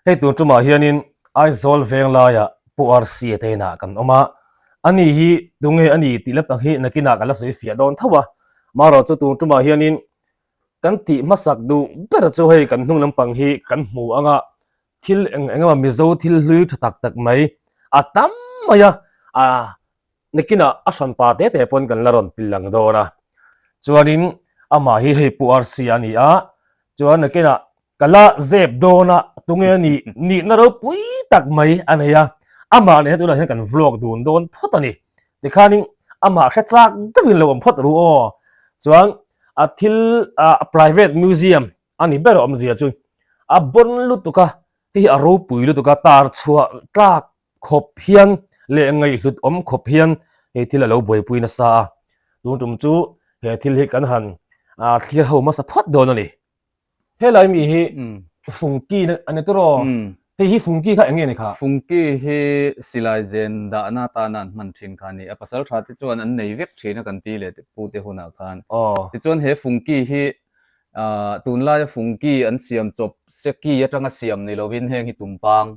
Hei tun tumah hianin Aizawl Venglaiah Pu RC te inah kan awm a, ani hi tunge a ni tih lam tak hi nakinah kan la sawi fiah dawn tho a. Marawh chu tun tumah hianin kan tih hmasak duh ber chu hei kan hnung lampang hi kan hmu ang a, thil eng eng emaw Mizo thil hlui tha tak tak mai a tam mai a, ah Nakinah a hranpa te te pawn kan la rawn pil lang dawn a. Chuanin amah hi hei Pu RC a ni a, chuan nakinah ka la zep dawn a, tunge a nih nihna ropui tak mai a nei a, amah nen hian tunah hian kan vlog dun dawn phawt a ni. Tikhanin amah hre chak deuhin lo awm phawt ru aw. Chuan a thil a private museum a ni ber awmzia chu a bawn lutuk a, hei hi a ropui lutuk a, tar chhuah tlak khawp hian leh ngaihhlut awm khawp hian hei thil a lo buaipui nasa a, tun tum chu he thil hi kan han thlir ho hmasa phawt dawn a ni. Helai mi hi Fungki a ni tawh aw? Hei hi Fungki kha eng nge ni kha? Fungki hi silai zen dahna atana an hman thin kha a ni. A pasal tha te chuan an nei vek thin a kan pi leh pu te hunah khan. Tichuan he Fungki hi tunlaia Fungki an siam chawp seki atanga siam ni lovin heng hi tumpang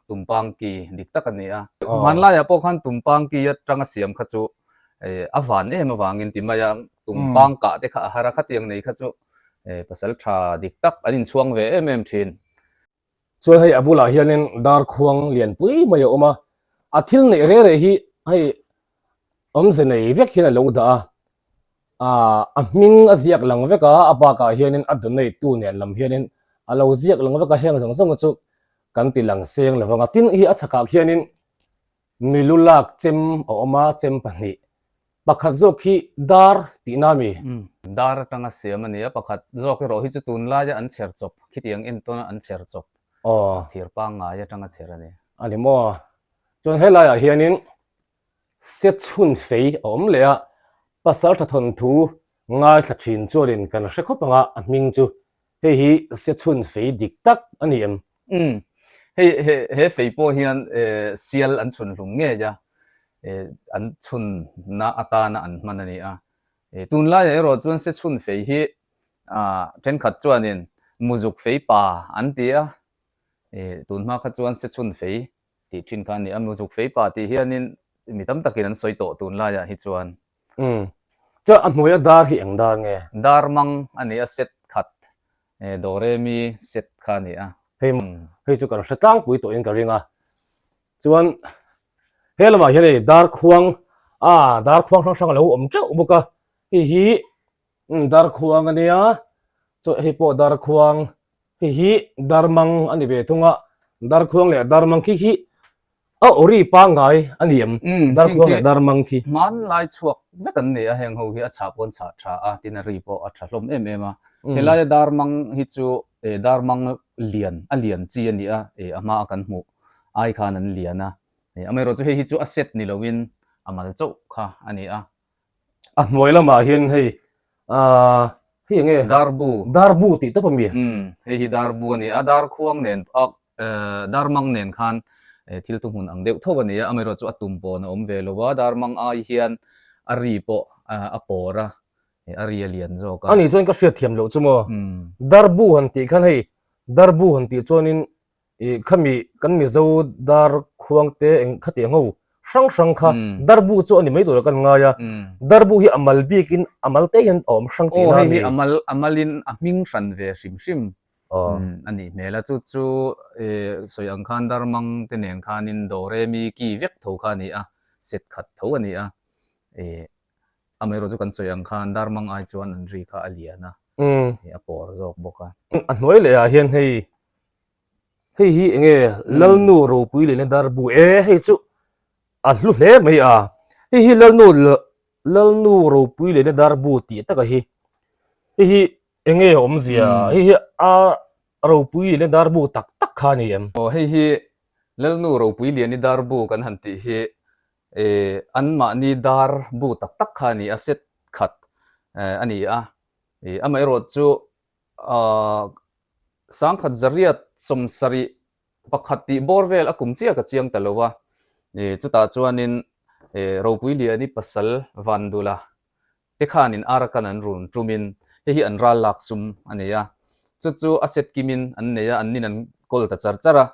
Tumpang ki dik tak a ni a. Hmanlaiah pawh khan tumpang ki atanga siam kha chu a van em avangin ti mai a, tumpang kah te kha a har a, khatiang nei kha chu pasal tha dik tak an inchhuang ve em em thin. Chuan hei a bulah hianin darkhuang lianpui mai a awm a, a thil neih reh reh hi hei awmze nei vek hian a lo dah a, aah a hming a ziak lang vek a, a bakah hianin a donate tu nen lam hianin a lo ziak lang vek a, heng zawng zawng chu kan ti lang seng lo vang a, tin hi a chhakah khianin milu lak chem a awm a, chem pahnih pakhat zawk hi dar tihna a mi? Dar atanga siam a ni a, pakhat zawk erawh hi chu tunlaia an chher chawp, khitiang entawna an chher chawp, thir pangngai atanga chher a ni. A ni maw? Chuan helaiah hianin Se chhun fei a awm leh a, pasal tha thawnthu ngaithla thin chuanin kan hre khawp ang a, a hming chu hei hi se chhun fei dik tak a ni em? Umm, hei he he fei pawh hian sial an chhun hlum ngei a, an chhunna atana an hman a ni a. Tunlaiah erawh chuan se chhun fei hi thenkhat chuanin muzuk fei pa an ti a, tunhma kha chuan se chhun fei tih thin kha a ni a, muzuk fei pa tih hianin mi tam takin an sawi tawh tunlaiah hi chuan. Umm. Chuan a hnuaia dar hi eng dar nge? Dar mang a ni a, set khat, Doremi set kha a ni a. Hei hei chu kan hre tlangpui tawhin ka ring a. Chuan he lamah hian hei dar khuang, ah dar khuang hrang hrang a lo awm teuh bawk a, hei hi umm dar khuang a nia, chuan hei pawh dar khuang Hei hi darmang a ni ve thung a, darkhuang leh darmang khi hi a ori pangngai a ni em? Darkhuang leh darmang khi. Hmanlai chhuak vek an ni a, heng ho hi a chhah pawh an chhah tha a, tin a ri pawh a tha hlawm em em a. Helaia darmang hi chu darmang lian, a lian chi a ni a, a hma a kan hmuh ai khan an lian a. Amaherawhchu hei hi chu a set ni loin a mal chauh kha a ni a. A hnuai lamah hian hei aaa hei eng nge? Darbu. Darbu tih tawp a mi? Umm hei hi darbu a ni a, darkhuang nen a darmang nen khan thil thuhmun ang deuh tho a ni a, amaherawh chu a tum pawn a awm ve lo a, darmang ai hian a ri pawh a pawr a, a ri a lian zawk a. Ani chuan ka hriatthiam loh chu maw? Darbu han tih khan hei darbu han tih chuanin I khami kan Mizo dar khuang te eng khati ang ho hrang hrang kha darbu chu a ni mai tur a kan ngai a, darbu hi a mal bikin a mal te hian a awm hrang tihna a ni. Aw hei hi a mal a malin a hming hran ve hrim hrim a nih hmel a, chu chu sawi ang khan darmang te nen khanin Doremi ki vek tho kha a ni a, set khat tho a ni a, amaherawh chu kan sawi ang khan darmang ai chuan an ri kha a lian a, a pawr zawk bawk a. A hnuai leh ah hian hei Hei hi enge Lalnu ropui lehna darbu e hei chu a hlu hle mai a hei hi Lalnu Lalnu ropui lehna darbu tih taka hi hei hi enge awmzia hei hi a ropui lehna darbu tak tak kha a ni em? Aw hei hi Lalnu ropui liani darbu kan han tih hi anmahni darbu tak tak kha a ni a set khat a ni a amaherawh chu Sangkhat zariat sawmsarih pakhat tih bawr vel a kum chiah ka chiang ta lo a, chutah chuanin Ropuiliani pasal Vandula te khanin Arakan an run tumin hei hi an ral lak sum a nei a, chu chu a set kimin an nei a, an nin an kawl ta char char a.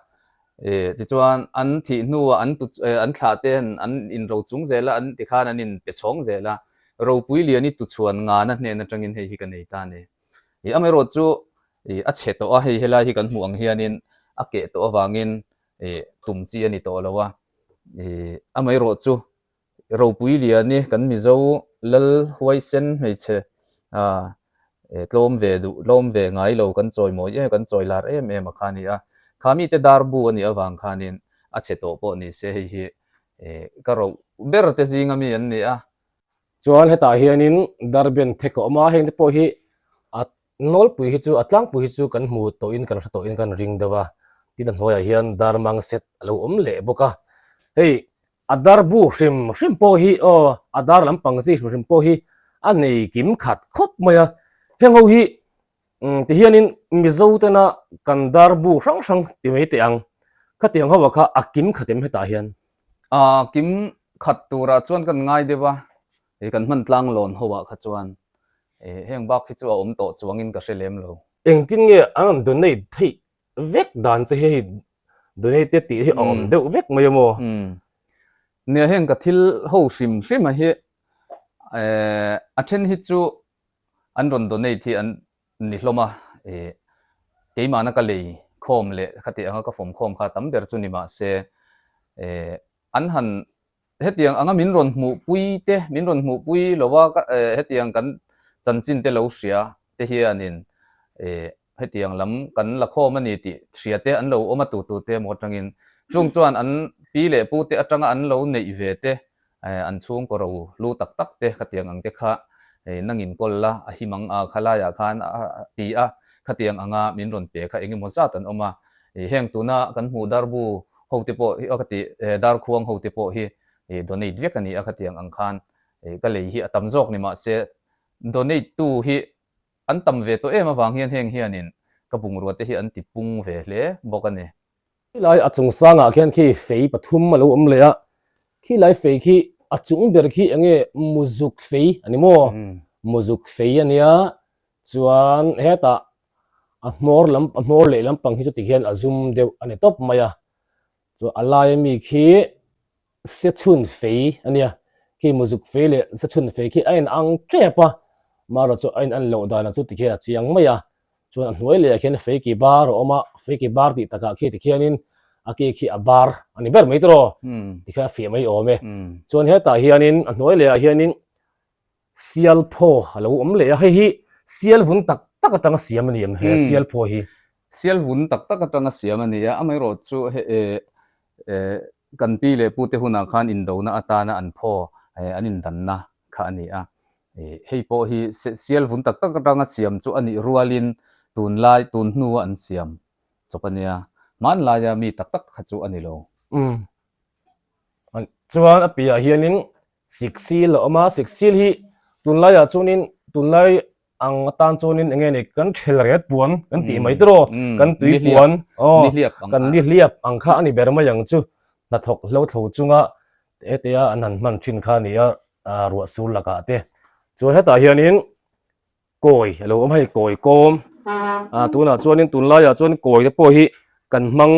Tichuan an thih hnuah an tu an thlah te an inro chung zel a, an tikhan an inpe chhawng zel a. Ropui Liani tuchhuan ngana hnen atangin hei hi ka nei ta a ni. Amaherawh chu a chhe tawh a, hei helai hi kan hmuh ang hianin a keh tawh avangin tum chi a ni tawh lo a. Amaherawh chu Ropui Liani kan Mizo lal huaisen hmeichhe tlawm ve duh tlawm ve ngai lo kan chawi mawi em kan chawi lar em em a kha a ni a. Kha mite dar bu a nih avang khanin a chhe tawh pawh ni se hei hi ka roh ber te zinga mi an ni a. Chuan hetah hianin Darben thek a awm a, hengte pawh hi a nawlpui hi chu a tlangpui hi chu kan hmu tawhin kan hre tawhin kan ring deuh a, tin a hnuaiah hian darmang set a lo awm leh bawk a. Hei A dar bu hrim hrim pawh hi aw a dar lampang chi hrim hrim pawh hi a nei kim khat khawp mai a, heng ho hi ti hianin Mizo tena kan dar bu hrang hrang ti mai teh ang, khatiang ho ah kha a kim khat em hetah hian? A kim khat turah chuan kan ngai deuh a, kan hman tlang lawn ho ah kha chuan heng bak hi chu a awm tawh chuangin ka hre lem lo. Engtin nge an rawn donate theih vek dan che hi hei donated tih hi a awm deuh vek mai a maw? Nia heng ka thil ho hrim hrim a hi a then hi chu an rawn donate hi an ni hlawm a, keimahna ka lei khawm leh khati anga ka fawm khawm kha tam ber chu ni mahse an han Hetiang anga min rawn hmuhpui te, min rawn hmuhpui lo a, hetiang kan chanchin te lo hria te hianin hetiang lam kan la khawm a ni tih hria te an lo awm a tu tu te emaw atangin chung chuan an pi leh pu te atanga an lo neih ve te an chhungkaw ro lu tak tak te khatiang ang te kha nangin kawl la a him ang a khalaiah khan a ti a khatiang anga min rawn pe kha engemaw zat an awm a. Heng tuna kan hmuh darbu ho te pawh hi ka tih darkhuang ho te pawh hi donate vek a ni a khatiang ang khan ka lei hi a tam zawk ni mahse donate tu hi an tam ve tawh em avang hian heng hianin ka bungrua te hi an ti pung ve hle bawk a ni. Khilai a chung sangah khian khi fei pathum a lo awm leh a, khilai fei khi a chung ber khi enge muzuk fei a ni maw? Muzuk fei a nia chuan hetah a hmawr lam a hmawr leh lampang hi chu tikhian a zum deuh a ni tawp mai a chuan a laia mi khi se chhun fei a nia khi muzuk fei leh se chhun fei khi a in ang tep a marawh chu a in an loh danah chu tikhian a chiang mai a chuan a hnuai leh ah khian fei ki bar a awm a fei ki bar tih takah khi tikhianin a ki khi a bar a ni ber mai tawh tikhian a fiah mai awm e chuan hetah hianin a hnuai leh ah hianin Sial phaw a lo awm leh a, hei hi sial vun tak tak atanga siam a ni em he sial phaw hi? Sial vun tak tak atanga siam a ni a, amaherawh chu he kan pi leh pute hunah khan indona atana an phaw an indanna kha a ni a, hei pawh hi sial vun tak tak atanga siam chu a nih rualin tunlai tun hnua an siam chawp a nia, hmanlaia mi tak tak kha chu a ni lo. Chuan a piahah hianin Siksil a awm a, siksil hi tunlaiah chuanin tunlai ang atan chuanin eng nge ni kan thel ret puan kan tih mai tiraw kan tui puan aw kan nihliap ang kha a ni ber mai ang chu hnathawk hlo thlo chunga te te a an han hman thin kha a ni a ruah sur lakah te chuan hetah hianin kawi a lo awm hei kawi kawm ah tunah chuanin tunlaiah chuan kawi te pawh hi kan hmang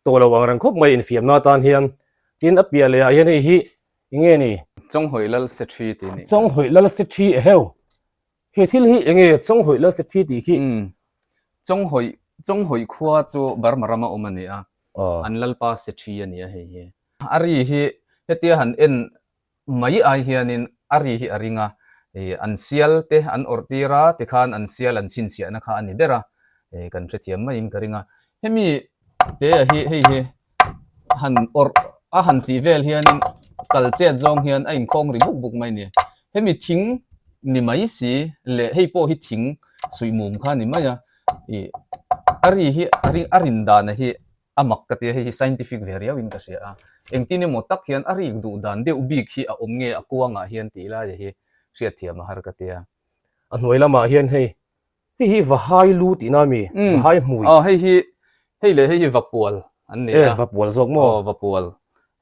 tawh lo ang reng khawp mai infiamna atan hian tin a piah leh ah hian hei hi eng nge ni Chawnghawih lal se thi tih nih Chawnghawih lal se thi eheu he thil hi eng nge Chawnghawih lal se thi tih khi Chawnghawih Chawnghawih khua chu Burma rama awm a ni a an lalpa se thi a ni a hei hi a ri hi hetia han en Mai ai hianin a ri hi a ring a, ih an sial te an awrh tir a, tikhan an sial an chhinchhiahna kha a ni ber a, ih kan hrethiam maiin ka ring a. Hemi te a hi hei hi han awrh a han tih vel hianin kal chet zawng hian a inkhawng ri buk buk mai a ni. Hemi thing ni mai si leh hei pawh hi thing suih mum kha a ni mai a, ih a ri hi a ring a rin dan a hi A mak ka tia hei hi scientific ve riau in ka hria a, engtin emaw tak hian a rik duh dan deuh bik hi a awm nge a kuangah hian tih lai hi hriatthiam a har ka tia. A hnuai lamah hian hei hei hi vahai lu tihna a mi? Vahai hmui. Aw hei hi hei leh hei hi vapual an ni a. E vapual zawk maw? Aw vapual.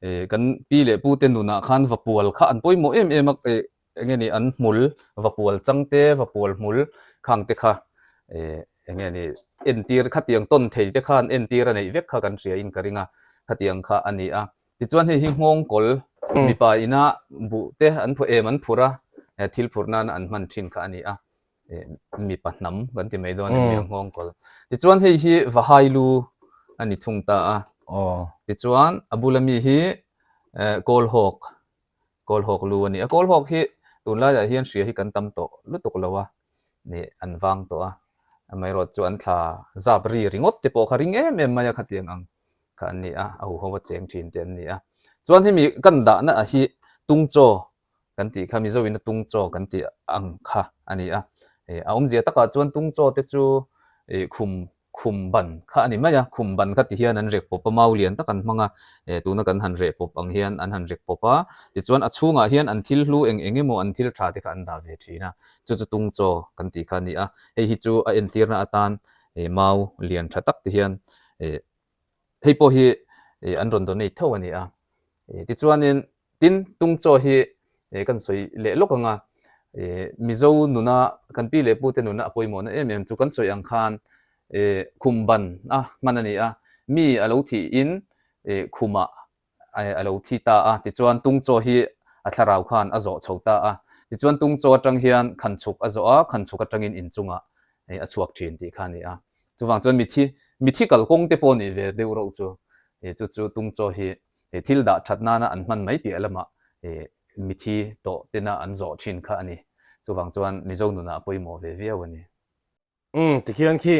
E kan pi leh pu te nunah khan vapual kha an pawimawh em em a e eng nge ni an hmul vapual chang te vapual hmul khang te kha e eng nge ni. entir khatiang tawn thei te khan entir a neih vek kha kan hria in ka ring a, khatiang kha a ni a. Tichuan hei hi nghawngkawl mipa ina buh te an phu em an phur a, thil phurh nana an hman thin kha a ni a, mipa hnam kan ti mai dawn em ni a nghawngkawl. Tichuan hei hi Vahai lu a ni thung ta a, tichuan a bula mi hi Kawlhawk Kawlhawk lu a ni a. Kawlhawk hi tunlaiah hian hria hi kan tam tawh lutuk lo a, nih an vang tawh a, amaherawhchu chu an thla zap ri ringawt te pawh kha ring em em mai a khatiang ang kha an ni a, a huho a cheng thin te an ni a. Chuan hemi kan dahna ah hi tungchaw kan tih kha Mizo in a tungchaw kan tih ang kha a ni a, a awmzia takah chuan tungchaw te chu ih khum khum ban kha a ni mai a, khum ban kha ti hian an rek pawp a, mau lian tak an hmang a, eh tuna kan han reh pawp ang hian an han rek pawp a, tichuan a chhungah hian an thil hlu eng eng emaw an thil tha te kha an dah ve thin a, chu chu tungchaw kan tih kha a ni a, hei hi chu a entirna atan eh mau lian tha tak ti hian eh hei pawh hi eh an rawn donate tho a ni a, eh tichuanin Tin, Tungchaw hi kan sawi leh lawk ang a, Mizo nuna kan pi leh pute nuna a pawimawhna em em chu kan sawi ang khan khum ban a hman a ni a, mi a lo thihin khumah a lo thi ta a, tichuan Tungchaw hi a thlarau khan a zawh chho ta a, tichuan Tungchaw atang hian khanchhuk a zawh a, khanchhuk atangin inchungah a chhuak thin tih kha a ni a. Chuvang chuan mithi mithi kalkawng te pawh nih ve deuh reuh chu, chu chu Tungchaw hi He thil dah that nana an hman mai piah lamah mithi tawh tena an zawh thin kha a ni. Chuvang chuan Mizo nunah a pawimawh ve viau a ni. Umm tikhian khi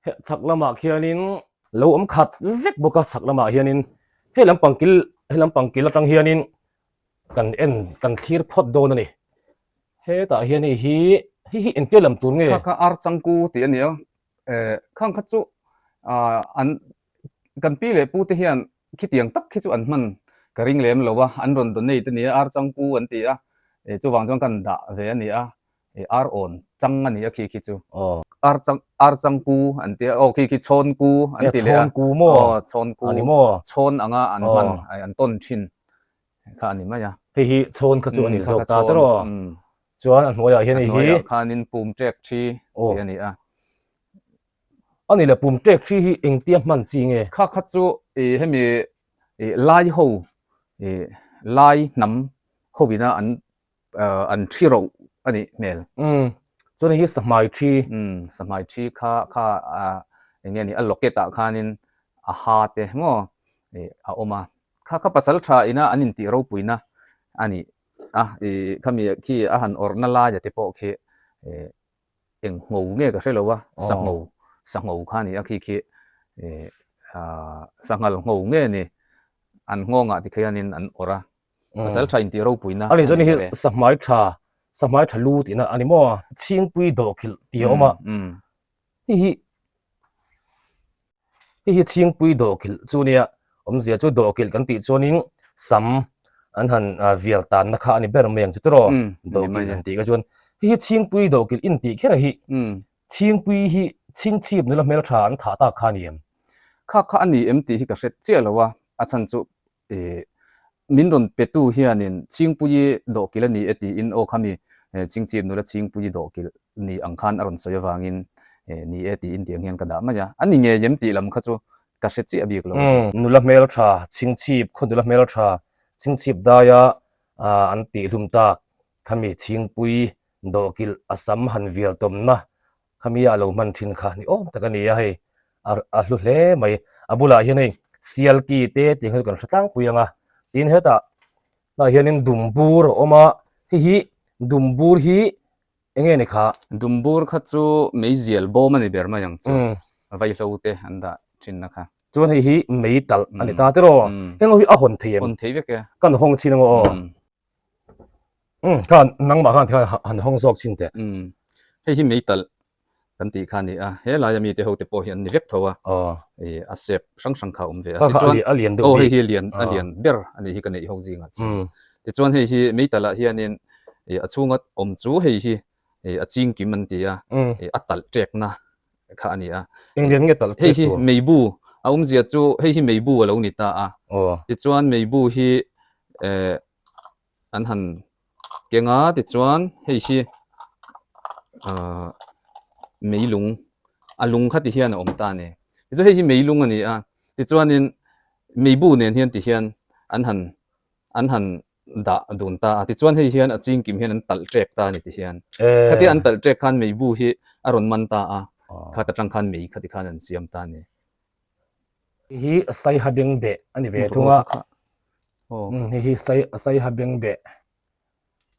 he chhak lamah khianin lo awm khat vek bawk a, chhak lamah hianin hei lampang kil hei lampang kil atang hianin kan en kan thlir phawt dawn a ni. Hetah hian hei hi hei hi engtia lam tur nge? Kha kha ar changku tih a ni a, khang kha chu an kan pi leh pu te hian khitiang tak khi chu an hman ka ring lem lo a, an rawn donate a ni a, ar changpu an ti a, chuvang chuan kan dah ve a ni a, ar awn chang a ni a khi khi chu. Ar chang ar changku an ti a, aw khi khi chhawnku an ti leh a, aw chhawnku chhawn anga an hman an tawn thin kha a ni mai a. Hei hi chhawn kha chu a ni zawk ta tawh a, chuan a hnuaiah hian hei hi. A hnuaiah khanin pum ṭek ṭhi tih a ni a. A ni le pum ṭek ṭhi hi engtia hman chi nge? Kha kha chu ih hemi ih lai ho ih lai hnam ho ina an an ṭhi roh a nih hmel. Umm chuan hei hi sahmai ṭhi. Umm sahmai ṭhi kha kha eng nge ni a locket ah khanin a ha te maw ih a awm a. Kha kha pasal ṭha ina an intih ropuina a nih a ih khami khi a han awrhna laia te pawh khi ih eng ngho nge ka hre lo a, sangho sangho kha a ni a khi khi ih ah sanghal ngho nge ni an nghawngah ti khianin an awrh a, pasal tha intih ropuina a ni chuan hei hi sahmai tha sahmai tha lu tihna a ni maw a, chhingpui dawhkhilh tih a awm a, hei hi. Hei hi chhingpui dawhkilh chu nia, awmzia chu dawhkilh kan tih chuanin sam an han vial tanna kha a ni ber mai ang chu tiraw dawhkilh han tih kha chuan. Hei hi chhingpui dawhkilh in tih kher hi chhingpui hi chhingchhip nula hmeltha an thah tak kha a ni em? Kha kha a ni em tih hi ka hre chiah lo a, a chhan chu min rawn petu hianin Chhingpuii dawhkilh a ni e tiin aw khami Chhingchhip nula Chhingpuii dawhkilh ni ang khan a rawn sawi avangin ni e tiin tiang hian ka dah mai a, a ni ngei em tih lam kha chu ka hre chiah bik lo. Nula hmeltha Chhingchhip khaw nula hmeltha Chhingchhip daia an tihhlum tak khami Chhingpuii dawhkilh a sam han vial tawmna Khami a lo hman thin kha ni awm tak a ni a hei, a hlu hle mai. A bulah hian hei sial ki te tih kha chu kan hre tlangpui ang a, tin hetah hnah hianin dumbur a awm a, hei hi dumbur hi eng nge ni kha? Dumbur kha chu meizial bawm a ni ber mai ang chu, vaihlo te an dah thinna kha. Chuan hei hi mei talh a ni ta tiraw? Heng ho hi a hawn thei em? Hawn thei vek e. Kan hawng chhin ang aw. Umm khan nangmah khan tikhan han hawng zawk chin teh. Umm hei hi meitalh kan tih kha a ni a, he laia mite ho te pawh hi an ni vek tho a, ih a shape hrang hrang kha a awm ve a, tichuan a lian deuh aw hei hi a lian a lian ber a nih hi ka neih ho zingah chuan tichuan hei hi meitalh ah hianin ih a chhunga awm chu hei hi ih a chingkim an ti a, ih a talh ṭekna kha a ni a. Eng lian nge talh ṭek tur? Hei hi meibu a awmzia chu hei hi meibu a lo ni ta a, tichuan meibu hi eh an han keng a tichuan hei hi ahh meilung. a lung kha ti hian a awm ta a ni. Tichuan hei hi meilung a ni a, tichuanin meibu nen hian ti hian an han an han dah dun ta a, tichuan hei hian a chingkim hian an talh ṭek ta a ni ti hian. Khatia an talh ṭek khan meibu hi a rawn man ta a, khat aṭang khan mei khati khan an siam ta a ni. Hei hi saiha bengbeh a ni ve thung a, hei hi saiha bengbeh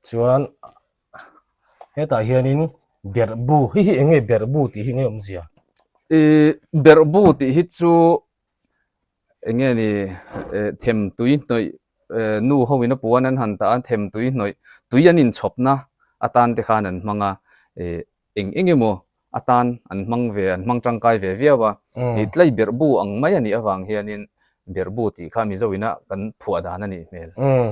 chuan hetah hianin berhbu hei hi eng nge berhbu tih hi eng nge awmzia? Ih berhbu tih hi chu eng nge ni them tui hnawih nu ho in a puan an han tah a them tui hnawih tui an inchhawpna atan te khan an hmang a ih eng eng emaw atan an hmang ve, an hmang tangkai ve viau a. Ih tlai berhbu ang mai a nih avang hianin berhbu tih kha Mizo ina kan phuah dan a nih hmel. Umm,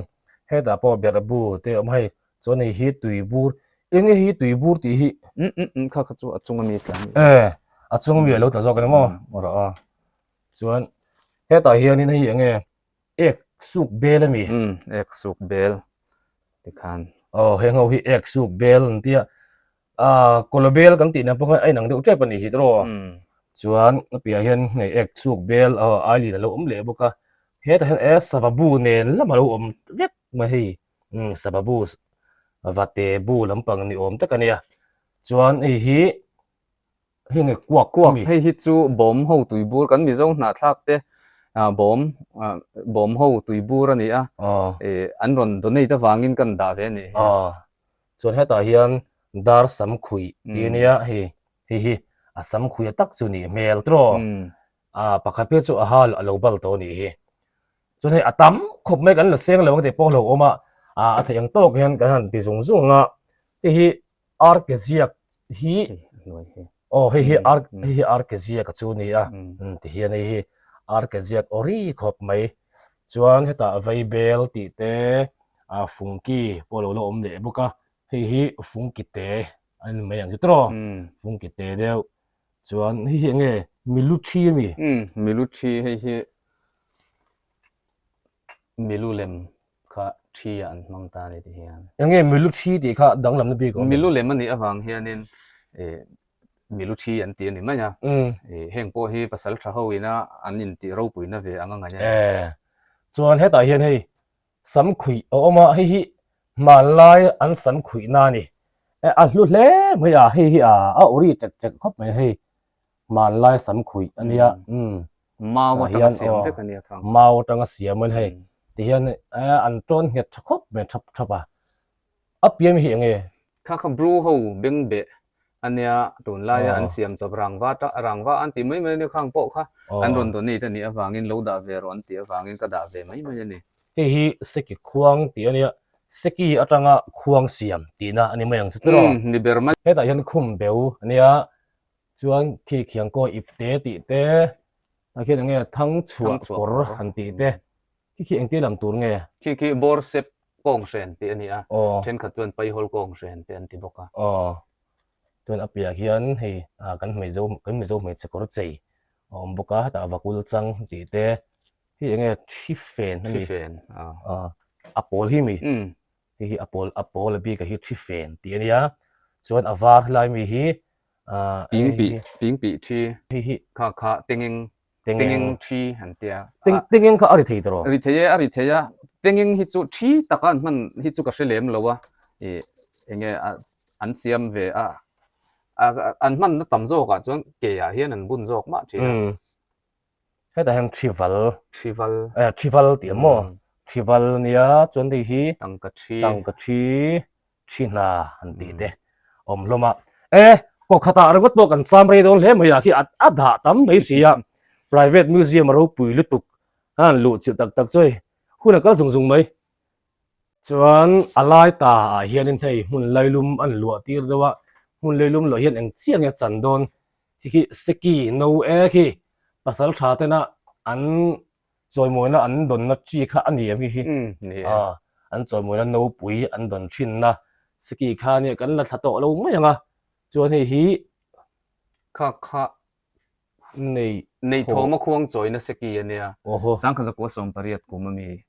hetah pawh berhbu te a awm hei, chuan hei hi tuibur, eng nge hi tuibur tih hi? Umm umm umm kha kha chu a chung ami tla a ni. E, a chung ami a lo tla zawk a ni maw? Rawh a. Chuan hetah hianin hei eng nge ek suk bel a mi? Umm, ek suk bel tikhan. Aw, heng ho hi ek suk bel an tia. Ah, kawlbel kan tih nen pawh khan a inang deuh tep a nih hi tawh. Chuan a piah hian hei ek chhuk bel aw ailin a lo awm leh bawk a. Hetah hian e sava bu nen lam a lo awm vek mai hei. Umm sava bu vate bu lampang ni awm tak a nia. Chuan hei hi hei nge kuak Kuak hei hi chu bawm ho tui bur kan Mizo hnahthlak te ah bawm ah bawm ho tui bur a ni a. Ih an rawn donate avangin kan dah ve a nih hi. Chuan hetah hian dar sam khuih tih a nia hei hei hi a sam khuih a tak chu nih hmel tawh a pakhat phei chu a hal a lo bal tawh a nih hi chuan hei a tam khawp mai kan la seng lo ang tih pawh a hlauhawm a a theih ang tawk hian kan han ti zung zung a hei hi ar ke ziak hi aw hei hi ar hei hi ar ke ziak a chu a ni a tihian hei hi ar ke ziak aw ri khawp mai chuan hetah vaibel tih te a fungki pawh a lo la awm leh bawk a hei hi fungki te a ni mai ang chu tawh fungki te deuh chuan hei hi eng nge milu thi a mi milu thi hei hi milu lem kha thi ah an hmang ta a ni ti hian eng nge milu thi tih kha danglamna bik a awm milu lem a nih avang hianin ih milu thi an ti a ni mai a ih heng pawh hi pasal tha ho ina an intih ropuina ve ang a ngaih a ni chuan hetah hian hei Sam khuih a awm a, hei hi hmanlai an sam khuih na a ni. A hlu hle mai a, hei hi a a uri ṭek ṭek khawp mai hei hmanlai sam khuih a nia. Umm Mau atanga siam vek a nia khang. Mau atanga siam a ni hei. Tihian an tawn nghet ṭha khawp mai ṭhap ṭhap a. A pian hi eng nge? Kha kha Bru ho bengbeh a nia tunlaia an siam chawp rangva ta rangva an tih mai mai a nia khang pawh kha an rawn donate a nih avangin lo dah ve rawh an tih avangin ka dah ve mai mai a ni. Hei hi seki khuang tih a nia, seki atanga khuang siam tihna a ni mai ang chu tiraw? Umm ni ber mai. Hetah hian khum beu a nia, chuan khi khiang kawi ip te tih te, tah khian eng nge thangchhuah kawr han tih te. Khi khi engtir lam tur nge? Khi khi bawr sep kawng hren tih a ni a, thenkhat chuan paihawl kawng hren te an ti bawk a. Aw, chuan a piah hian hei kan hmeizo kan Mizo hmeichhe kawr chei a awm bawk a, hetah vakul chang tih te, hei enge thi fen a ni. Thi fen, aw. A pawl hi mi? Umm. Hei hi a pawl a pawl a bik a hi thi fen tih a nia, chuan a var helai mi hi Pingpih, pingpih thi. Hei hi. Kha kha tengeng Tengeng thi an tia. Tengeng kha a ri thei tawh. Ri thei e, a ri thei a. Tengeng hi chu thi taka an hman hi chu ka hre lem lo a. Ih enge an siam ve a. An hmanna tam zawkah chuan ke ah hian an bun zawk mah thin a. Hetah hian Thival. Thival. Eh Thival tih ang maw? Thival nia chuan hei hi Tangka thi. Tangka thi. Thi hna han tih te awm hlawm a. E, kaw khatah ringawt pawh kan cham rei dawn hle mai a khi a dah tam mai si a. Private museum a ropui lutuk a han luh chilh tak tak chu hei hun a kal zung zung mai. Chuan a lai ta ah hianin hei hmun lailum an luah tir deuh a, hmun lailum luah hian eng chiah nge a chan dawn khi khi seki no e khi pasal tha tena an Chawimawina an dawnna chi kha a ni em hi hi? Ni e. An chawimawina nopui an dawn thinna siki kha nia kan la thla tawh lo mai ang a, chuan hei hi Kha kha nei Nei thawma khuang chawina siki a nia. Sangkhazakua 18 kum a mi.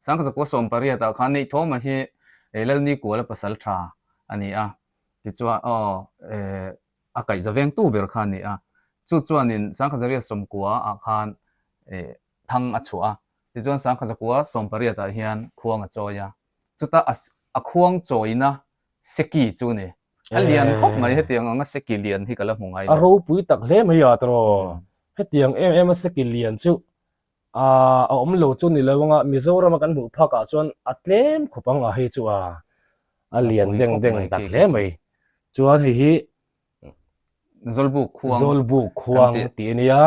Sangkhazakua 18 ah khan Neih thawma hi Lalnikuala pasal tha a ni a, tichuan aw a kaihza vengtu ber kha a ni a. Chu chuanin Sangkhazaria sawmkua ah khan thang a chhuah a, tichuan Sangkhazakua sawmpariat ah hian khuang a chawi a, chuta a khuang chawina seki chu a ni. A lian khawp mai hetiang anga seki lian hi ka la hmu ngai lo. A ropui tak hle mai a tawh. Hetiang em em a seki lian chu a awm lo chu ni lo anga Mizoram a kan hmuh phak ah chuan a tlem khawp ang a hei chu a a lian deng deng tak hle mai. Chuan hei hi Zawlbuk khuang Zawlbuk khuang tih a nia.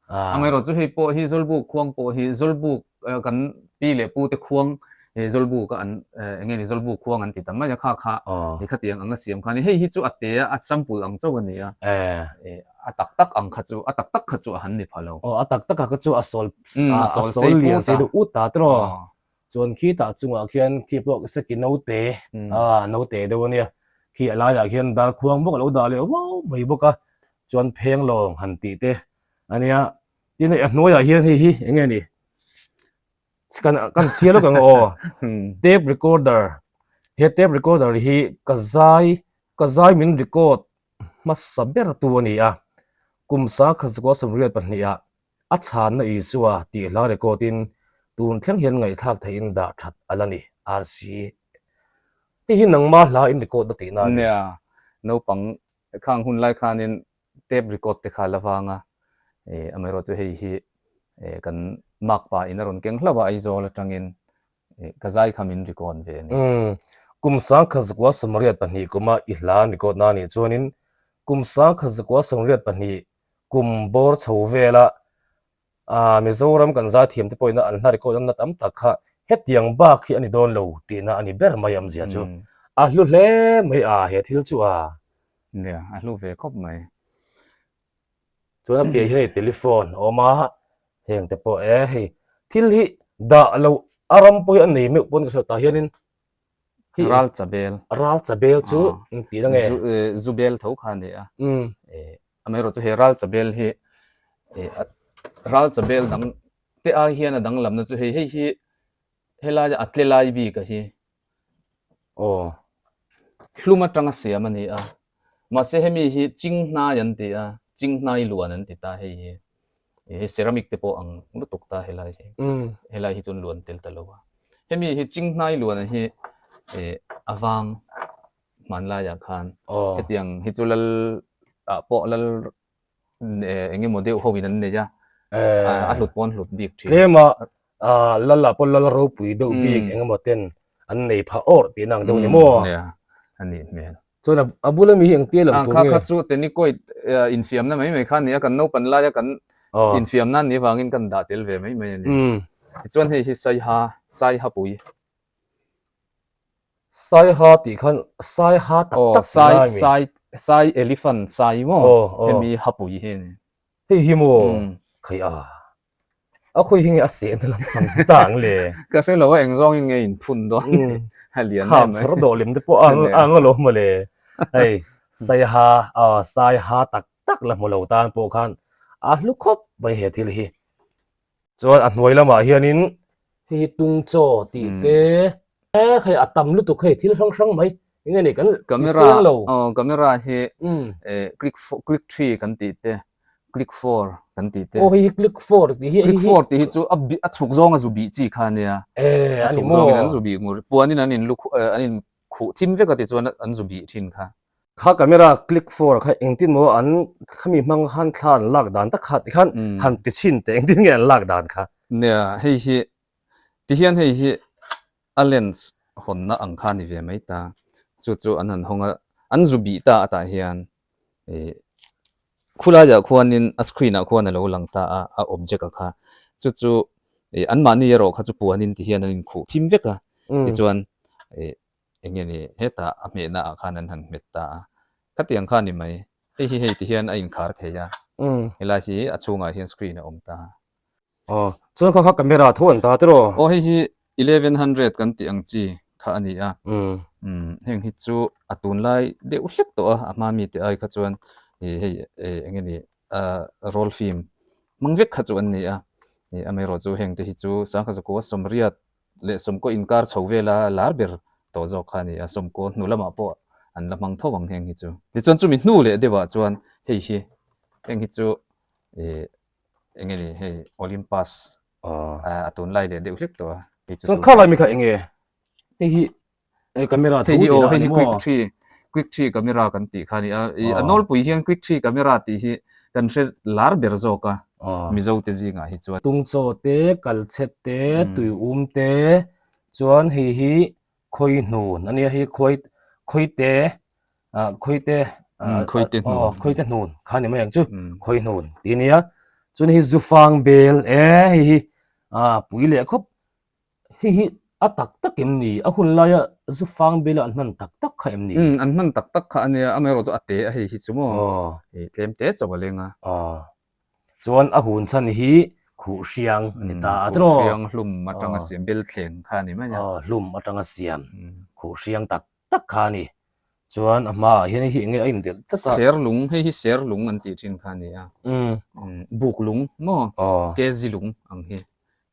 Amaherawh chu hei pawh hi Zawlbuk khuang pawh hi Zawlbuk kan pi leh pu te khuang Zawlbuk a an eng nge ni Zawlbuk khuang an ti ta mai a kha kha hei khatiang anga siam kha a ni. Hei hi chu a te a a sample ang chauh a ni a. A tak tak ang kha chu a tak tak kha chu a han ni pha lo. Aw a tak tak a kha chu a sawl a sawl lian sei deuh ut ta tiraw. Chuan khitah chungah khian khi pawh seki naute a naute deuh a nia khi a laiah khian darkhuang bawk a lo dah leh vau mai bawk a chuan pheng lawng han tih te a nia tin hei a hnuaiah hian hei hi eng nge ni kan kan chhiar lawk ang aw tape recorder he tape recorder hi ka zai ka zai min record hmasa ber tu a ni a kum sangkhat zakua 22 ah A chhanna Isua tih hla record in tun thleng hian ngaihthlak theihin dah that a la ni, RC. Hei hi nangma hla in record na tihna a ni. Nia, naupang khang hun lai khanin tape record te kha la vang a, amaherawh chu hei hi kan makpa in a rawn keng hlauh a Aizawl atangin ka zai kha min record ve a ni. Umm, kum 1982 kuma i hla an record na anih chuanin kum 1982 kum bawr chho vela ah Mizoram kan zaithiam te pawhin an hla record na tam tak kha hetiang bak hi a ni dawn lo tihna a ni ber mai awmzia chu a hlu hle mai a he thil chu a. Nia, a hlu ve khawp mai. Chuan a piah hian hei telephone a awm a, heng te pawh e hei thil hi dah loh a ram pawh hi a nei meuh pawn ka hriat tah hianin Hei ral chabel. Ral chabel chu eng tih na nge? Zu zu bel tho kha a ni a. Amaherawh chu he ral chabel hi ral chabel dang te ai hian a danglamna chu hei hei hi helaia a tle lai bik a hi. Aw. Hlum atanga siam a ni a. Mahse hemi hi Chinghnai an ti a, Chinghnai luan an ti ta hei hi. Hei ceramic te pawh ang lutuk ta helai hi. Helai hi chuan luan tel ta lo a. Hemi hi Chinghnai luan hi a vang hmanlaiah khan hetiang hi chu lal ah pawh lal eng emaw deuh ho in an nei a, a hlut pawh an hlut bik thin. Tlema lal ah pawh lal ropui deuh bik eng emaw ten an nei phah awrh tihna ang deuh ni maw? Nia, a nih hmel. Chuan a bula mi hi engtia lang tur nge? Kha kha chu Tenikoit infiamna mai mai kha a ni a, kan naupan laia kan infiamna an nih avangin kan dah tel ve mai mai a ni. Tichuan hei hi Saiha, Saihapui. Saiha tih khan Saiha tak tak tih lai mi. Sai Sai elephant sai maw hemi hapui hi a ni. Hei hi maw khai a a khawi hi nge a sehna lam pang ta ang le. Ka hre lo a eng zawngin nge in phun dawn a lian em mai. Kham chhar dawh lem te pawh a ang alawm mawle hei Saiha Saiha tak tak la hmu lo tan pawh khan a hlu khawp mai he thil hi. Chuan a hnuai lamah hianin hei hi tung chaw tih te e hei a tam lutuk hei thil hrang hrang mai eng nge ni kan camera lo aw camera hi e click click 3 kan tih te click 4 kan tih te aw hei hi click 4 tih hi click 4 tih hi chu a a chhuk zawng a zu bih chi kha ania e a chhuk zawngin an zu bih ngur puanin an in lu an in khuh thim vek a tichuan an zu bih thin kha. Kha camera click for kha engtin maw an khami hmang khan thla an lak dan tak kha tikhan han ti chhin teh engtin nge an lak dan kha. Nia hei hi tihian hei hi a lens hawnna ang kha a ni ve mai ta chu chu an han hawng a an zu bih ta atah hian ih khulaiah khuanin a screen ah khuan a lo lang ta a a object a kha chu chu ih anmahni erawh kha chu puanin tihian an inkhuh thim vek a tichuan ih eng nge ni hetah a hmehna ah khan an han hmet ta a khatiang kha a ni mai hei hi hei ti hian a inkhar thei a helai hi a chhungah hian screen a awm ta aw chuan kha kha camera tho an ta tiraw aw hei hi 1100 kan tih ang chi kha a ni a umm heng hi chu a tunlai deuh hlek tawh a a hma mite ai kha chuan ih hei eng nge ni ah roll film hmang vek kha chu an ni a ih amaherawhchu chu heng te hi chu sangha zakua sawmriat leh sawmkaw inkar chho vela lar ber tawh zawk kha a ni a, sawmkaw hnu lamah pawh an la hmang tho ang heng hi chu. Tichuan chumi hnu leh deuhah chuan hei hi Heng hi chu ih eng nge ni hei Olympus a tunlai leh deuh hlek tawh a. Hei chu Chuan khalai mi kha eng nge? Hei hi hei camera tho Hei hi tih aw lah a hei ni hi maw? quick three quick three camera kan tih kha a ni a. Ih a nawlpui hian quick three camera tih hi kan hre lar ber zawk a Mizo te zingah hi chuan. Tungchaw te, kalchhet te, tuium te chuan hei hi khawi hnun a nia hei khawi khawi te ah khawi te ah khawi te hnun aw khawi te hnun kha ni mai ang chu khawi hnun tih a nia chuan hei zufang bel e hei hi ah pui leh khawp hei hi a tak tak em ni a hun laia zufang bel a an hman tak tak kha em ni an hman tak tak kha a nia amaherawh chu a te a hei hi chu maw tlem te chauh a leng a aw Chuan a hun chhan hi khuh hriang a ni ta a tiraw? Khuh hriang hlum atanga siam bel thleng kha a ni mai a. Aw, hlum atanga siam khuh hriang tak tak kha a ni. Chuan a hmaah hian hei hi eng nge a indelh tlat a? Ser lung, hei hi ser lung an tih thin kha a ni a. Buk lung maw? Kezi lung ang hi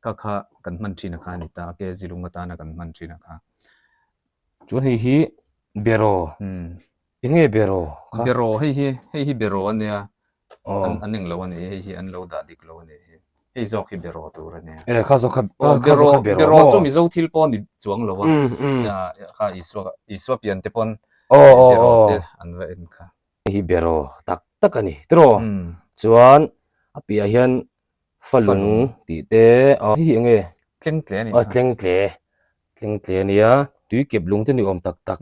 kha kha kan hman thin a kha a ni ta a, kezi lung atana kan hman thin a kha. Chuan hei hi beraw. Eng nge beraw kha? Beraw hei hi, hei hi beraw a nia. An an eng lo a ni, hei hi an lo dah dik lo a ni hi. Hei zawk hi beraw tur a nia. E kha zawk kha kha zawk kha beraw maw? Beraw chu Mizo thil pawh ni chuang lo a. Kha Isua Isua pian te pawn beraw te an va en kha. Hei hi beraw tak tak a ni tiraw? Chuan a piahah hian Falung tih te hei hi eng nge? Tlengtle a ni. Aw tlengtle, tlengtle a nia. Tui kep lung te ni awm tak tak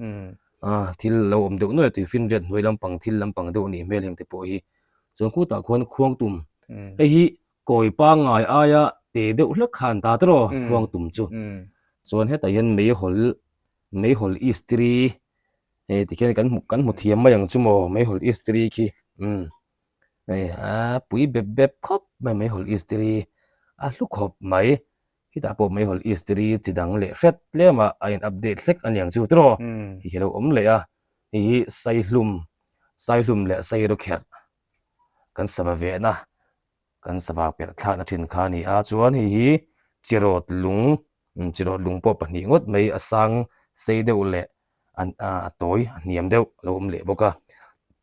a thil lo awm deuh nuai a tui finriat hnuai lampang thil lampang deuh a nih hmel heng te pawh hi. Chuan khutah khuan khuangtum hei hi kawi pangngai aia te deuh hlek kha an ta tawh khuangtum chu. Chuan hetah hian meihawl meihawl istiri hei tikhian kan hmu kan hmu thiam mai ang chu maw meihawl istiri khi umm. Hei a pui bep bep khawp mai meihawl istiri a hlu khawp mai hetah pawh meihawl istiri chi dang leh hret tlem a a in update hlek a niang chu tiraw hei hi a lo awm leh a hei hi saihlum saihlum leh sairawkherh kan sava vehna Kan sava perh thlakna thin kha a ni a, chuan hei hi chirawt lung, chirawt lung pawh pahnih ngawt mai a sang sei deuh leh a tawi a hniam deuh a lo awm leh bawk a.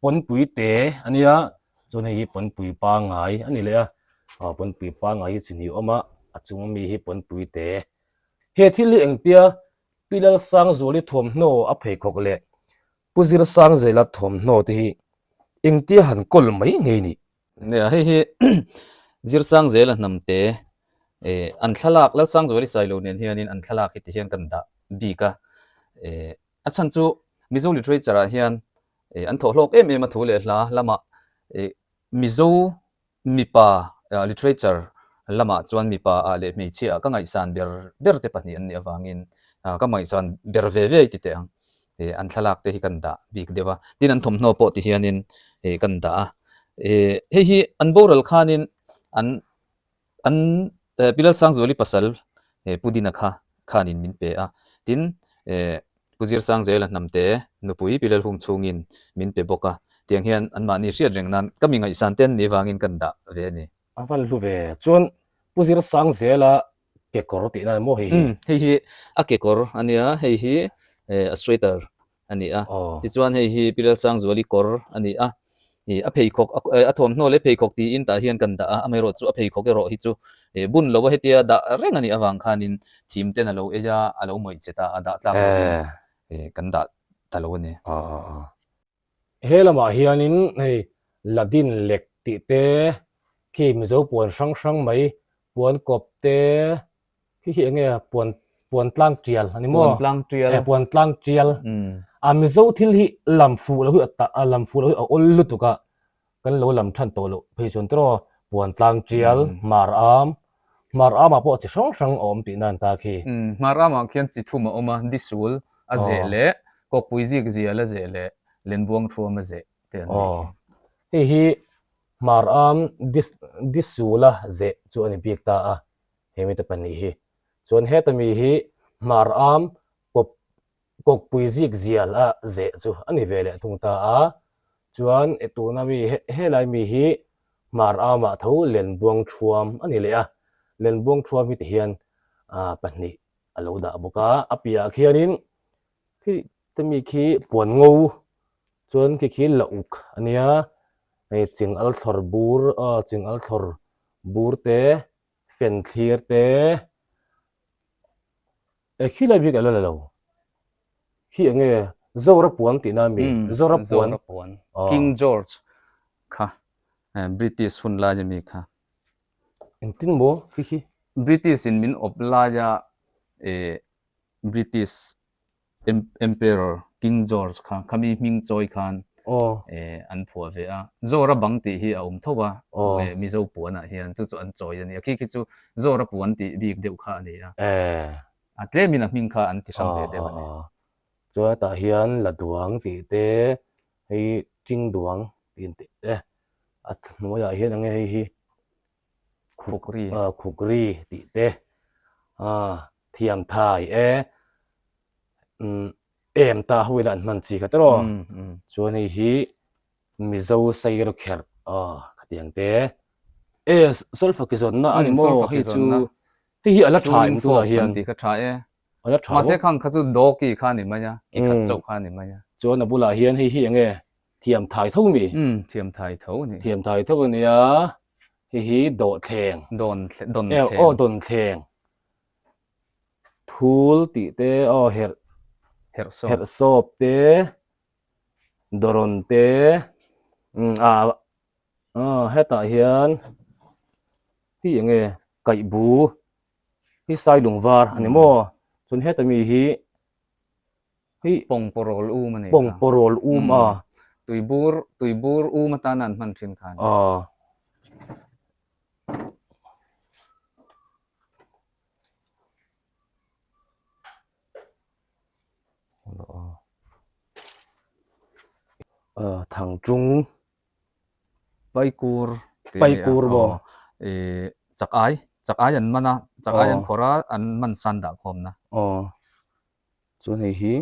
Pawnpui te a nia, chuan hei hi pawnpui pangngai a ni leh a, aw pawnpui pangngai hi chi hnih a awm a, a chung ami hi pawnpui te. He thil hi engtia Pi Lalsangzuali thuamhnaw a pheikhawk leh Pu Zirsangzela thuamhnaw te hi engtia han kawl mai ngei ni? Nia hei hi Zirsangzela hnamte eh an thlalak Lalsangzuali Sailo nen hianin an thlalak hi ti hian kan dah bik a eh a chhan chu Mizo literature ah hian eh an thawh hlawk em em a thu leh hla lamah eh Mizo Mipa literature lamah chuan mipa ah leh hmeichhia ah ka ngaihsan ber ber te pahnih an nih avangin ka ngaihsan ber ve ve ti teh ang. An thlalak te hi kan dah bik deuh a, tin an thawmhnaw pawh ti hianin kan dah a. Hei hi an boral khanin an an Pi Lalsangzuali pasal Pu Dina kha khanin min pe a, tin Pu Zirsangzela hnamte nupui Pi Lalhum chhungin min pe bawk a, tiang hian anmahni hriat reng nan ka mi ngaihsan te an nih vangin kan dah ve a ni. A van hlu ve. Chuan Pu Zirsangzela kekawr tih nan maw hei hi? Umm hei hi a kekawr a nia, hei hi a sweater a ni a. Tichuan hei hi Pi Lalsangzuali kawr a ni a, ih a pheikhawk a thawmhnaw leh pheikhawk tiin tah hian kan dah a, amaherawh chu a pheikhawk erawh hi chu ih bun lo a hetia dah reng a nih avang khanin thim ten a lo ei a, a lo mawih che ta a, dah tlak lovin ih kan dah ta lo a ni. He lamah hianin hei Ladin lek tih te khi Mizo puan hrang hrang mai puan kawp te Khi khi enge puan puan tlang tial ani maw? Puan tlang tial. Eh puan tlang tial. A Mizo thil hi lam fuh lo hi a ta a lam fuh lo hi a awl lutuk a kan lo lam than tawh loh phei chuan tiraw puan tlang tial hmar am hmar am ah pawh chi hrang hrang a awm tih nan ta khi. Hmar am ah khian chi thum a awm a disul a zeh leh kawkpui zik zial a zeh leh lenbuang thuam a zeh te an nih khi. Hei hi hmar am dis disul a zeh chu a ni bik ta a. He mite pahnih hi chuan heta mi hi hmar am kawp kawkpui zik zial a zeh chu a ni ve leh thung ta a, chuan e tuna mi helai mi hi hmar amah tho lenbuang thuam a ni leh a, lenbuang thuam hi tihian pahnih a lo dah bawk a, a piahah khianin khi te mi khi puan ngo chuan khi khi la uk a nia. Hei ching al thlawr bur aw ching al thlawr bur te fen thlir te e khi lai bik a la la lo khi eng nge Zora puan tihna a mi Zora puan Zora puan King George kha British hun lai a mi kha engtin maw khi khi British in min awp laia British Emperor King George kha khami hming chawi khan an phuah ve a. Zora bang tih hi a awm tho a, Mizo puanah hian chu chu an chawi a ni a. Khi khi chu Zora puan tih bik deuh kha a ni a. A tlemin a hming kha an ti hrang ve deuh a ni. Chuan hetah hian la duang tih te, hei ching duang tih tih te, a hnuaiah hian eng nge hei hi Khukri. Khukri tih te, thiam thai e em ta ho ila an hman chi kha tawh chuan hei hi Mizo sailo kherh aw khatiang te e solfa ki zawnna a ni maw hei chu hei hi a la tha em tunah hian tih kha tha e a la tha mahse khang kha chu dawki kha a ni mai a ki khat chauh kha a ni mai a chuan a bulah hian hei hi eng nge thiam thai tho mi thiam thai tho a ni thiam thai tho a nia hei hi dawhthleng dawn thleng aw dawn thleng Thul tih te aw herh herh sawp te dawrawn te ah hetah hian hi eng nge kaih bu hi sai lung var a ni maw chuan heta mi hi hi pawngpawrawl um a ni pawngpawrawl um a tuibur tuibur um atana an hman thin khan aw. Thangchung Paikur Paikur maw? Chak ai chak ai an man a chak ai an phawrh a an man san dah khawmna. Aw chuan hei hi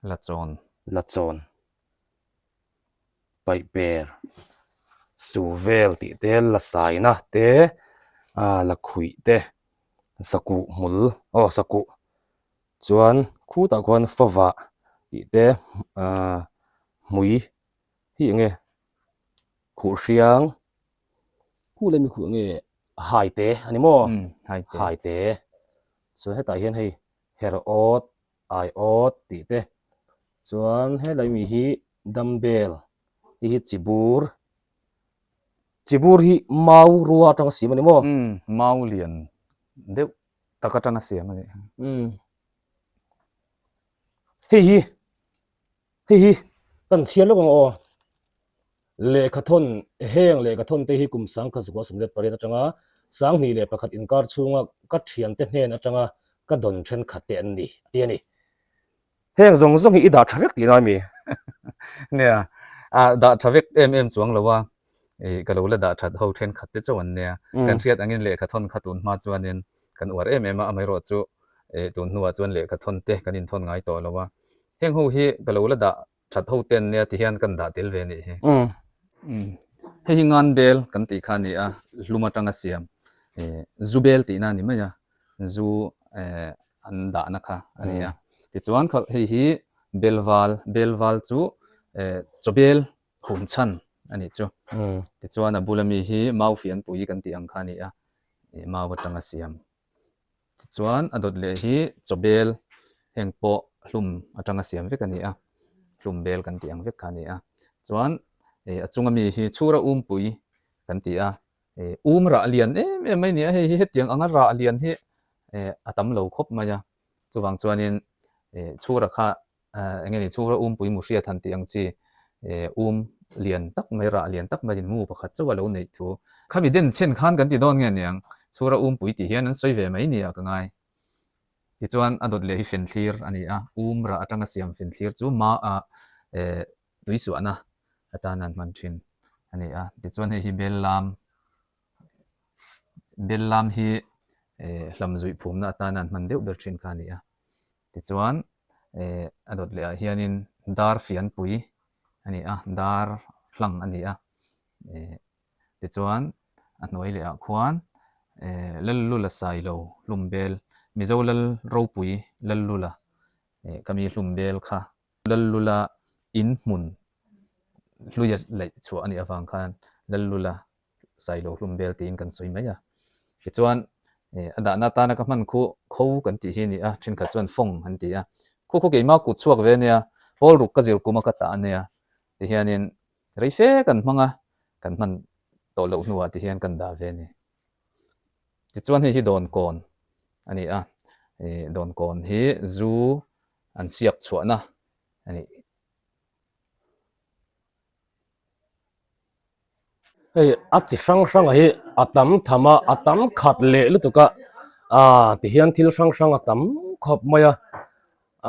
Lachawn Lachawn paih per su vel tih te la saina te ah la khuih te sakuh hmul aw sakuh chuan khutah khuan favah tih te ah hmui hi eng nge khuh hriang khu leh mi khuh eng nge hai te a ni maw hai te chuan hetah hian hei her awt ai awt tih te chuan helai mi hi dumbbell hei hi chibur chibur hi mau rua atanga siam a ni maw umm mau lian deuh tak atanga siam a ni umm hei hi Hei hi kan chhiar lawk ang aw. Lehkhathawn, Heng lehkhathawn te hi kum 1918 atanga 21 inkar chhunga ka thiante hnen atanga ka dawn thenkhat te an ni, a ti a ni. Heng zawng zawng hi i dah tha vek tihna a mi? Nia, a dah tha vek em em chuang lo a, ih ka lo la dah that ho thenkhat te chauh an nia. Kan hriat angin lehkhathawn kha tun hma chuanin kan uar em em a, amaherawh chu ih tun hnuah chuan lehkhathawn te kan inthawn ngai tawh lo a. Heng ho hi ka lo la dah that ho ten nia ti hian kan dah tel ve nih hi. Hei hi ngan bel kan tih kha a ni a, hlum atanga siam zu bel tihna a ni mai a, zu an dahna kha a ni a. Tichuan kha hei hi bel val, bel val chu chaw bel hum chhan a nih chu. Tichuan a bula mi hi mau fianpui kan tih ang kha a ni a, mau atanga siam. Tichuan a dawt leh hi chaw bel heng pawh hlum atanga siam vek a ni a, hlum bel kan tih ang vek kha a ni a. Chuan ih a chunga mi hi chhura umpui kan ti a, ih um rah lian em em mai a ni a, hei hi hetiang anga rah lian hi ih a tam lo khawp mai a, chuvang chuanin ih chhura kha Eng nge ni chhungra umpui mu hriat han tih ang chi um lian tak mai rah lian tak maiin mu pakhat chauh a lo neih thu. Khami den chhen khan kan ti dawn nge niang chhungra umpui tih hian an sawi ve mai nia ka ngai. Tichuan a dawt leh hi fenthlir a ni a, um rah atanga siam fenthlir chu ma ah tuisuahna atan an hman thin a ni a. Tichuan hei hi bel lam bel lam hi hlam zuih phumna atana an hman deuh ber thin kha a ni a. Tichuan eh a dawt leh ah hianin dar fianpui a ni a, dar hlang a ni a, eh tichuan a hnuai leh ah khuan eh Lallula Sailo Hlumbel Mizo Lal ropui Lallula eh ka mi Hlumbel kha Lallula in hmun hluia laih chhuah a nih avang khan. Lallula Sailo hlum bel tiin kan sawi mai a. Tichuan a dahna atana ka hman khu kho kan tih hi a ni a, thenkhat chuan fawng an ti a. Khu khu keimah kut chhuak ve a nia, pawl ruk ka zir kum a ka tah a nia. Tihianin rei fe kan hmang a, kan hman tawh loh hnuah tihian kan dah ve a ni. Tichuan hei hi dawnkawn a ni a, dawnkawn hi zu an siak chhuahna a ni. Hei a chi hrang hrang hi a tam tham a, a tam khat leh lutuk a, ah tihian thil hrang hrang a tam khawp mai a,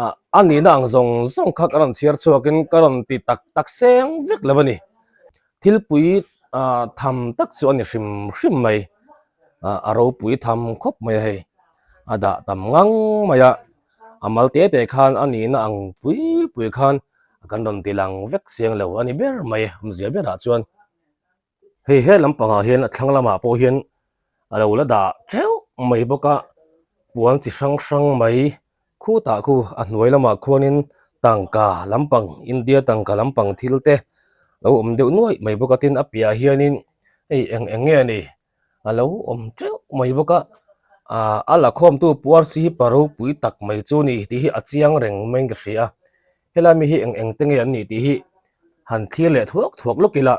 ah a nihna ang zawng zawng kha ka rawn chhiar chhuakin ka rawn ti tak tak seng vek lo a ni. Thilpui ah tham tak chu a ni hrim hrim mai, ah a ropui tham khawp mai a hei, a dah tam ngang mai a, a mal te te khan a nihna ang pui pui khan kan rawn ti lang vek siang lo a ni ber mai awmzia berah chuan hei he lampangah hian a thlang lamah pawh hian a lo la dah teuh mai bawk a puan chi hrang hrang mai khutah khu a hnuai lamah khuanin tangka lampang India tangka lampang thil te lo awm deuh nuaih mai bawk a tin a piahah hianin hei eng eng nge ni a lo awm teuh mai bawk a ah a la khawmtu puar si hi pa ropui tak mai chu ni tih hi a chiang reng maiin ka hria a helai mi hi eng eng te nge an nih tih hi han thlir leh thuak thuak lawk ila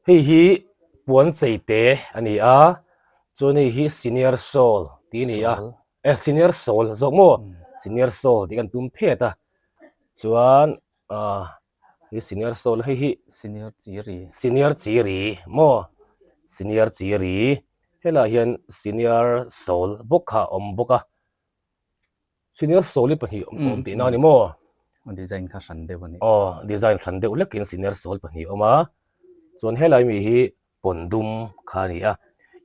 hei hi puan chei te a ni a chuan hei hi senior sawl tih a ni a eh senior sawl zawk maw senior sawl tih kan tum phet a chuan ah. Hi senior sawn hei hi senior chiri senior chiri maw senior chiri helaiah hian senior sawl bawk kha a awm bawk a senior sawl hi pahnih a awm tihna a ni maw a design kha hran deuh a ni aw design hran deuh lekin senior sawl pahnih a awm a chuan helai mi hi pawn dum kha a ni a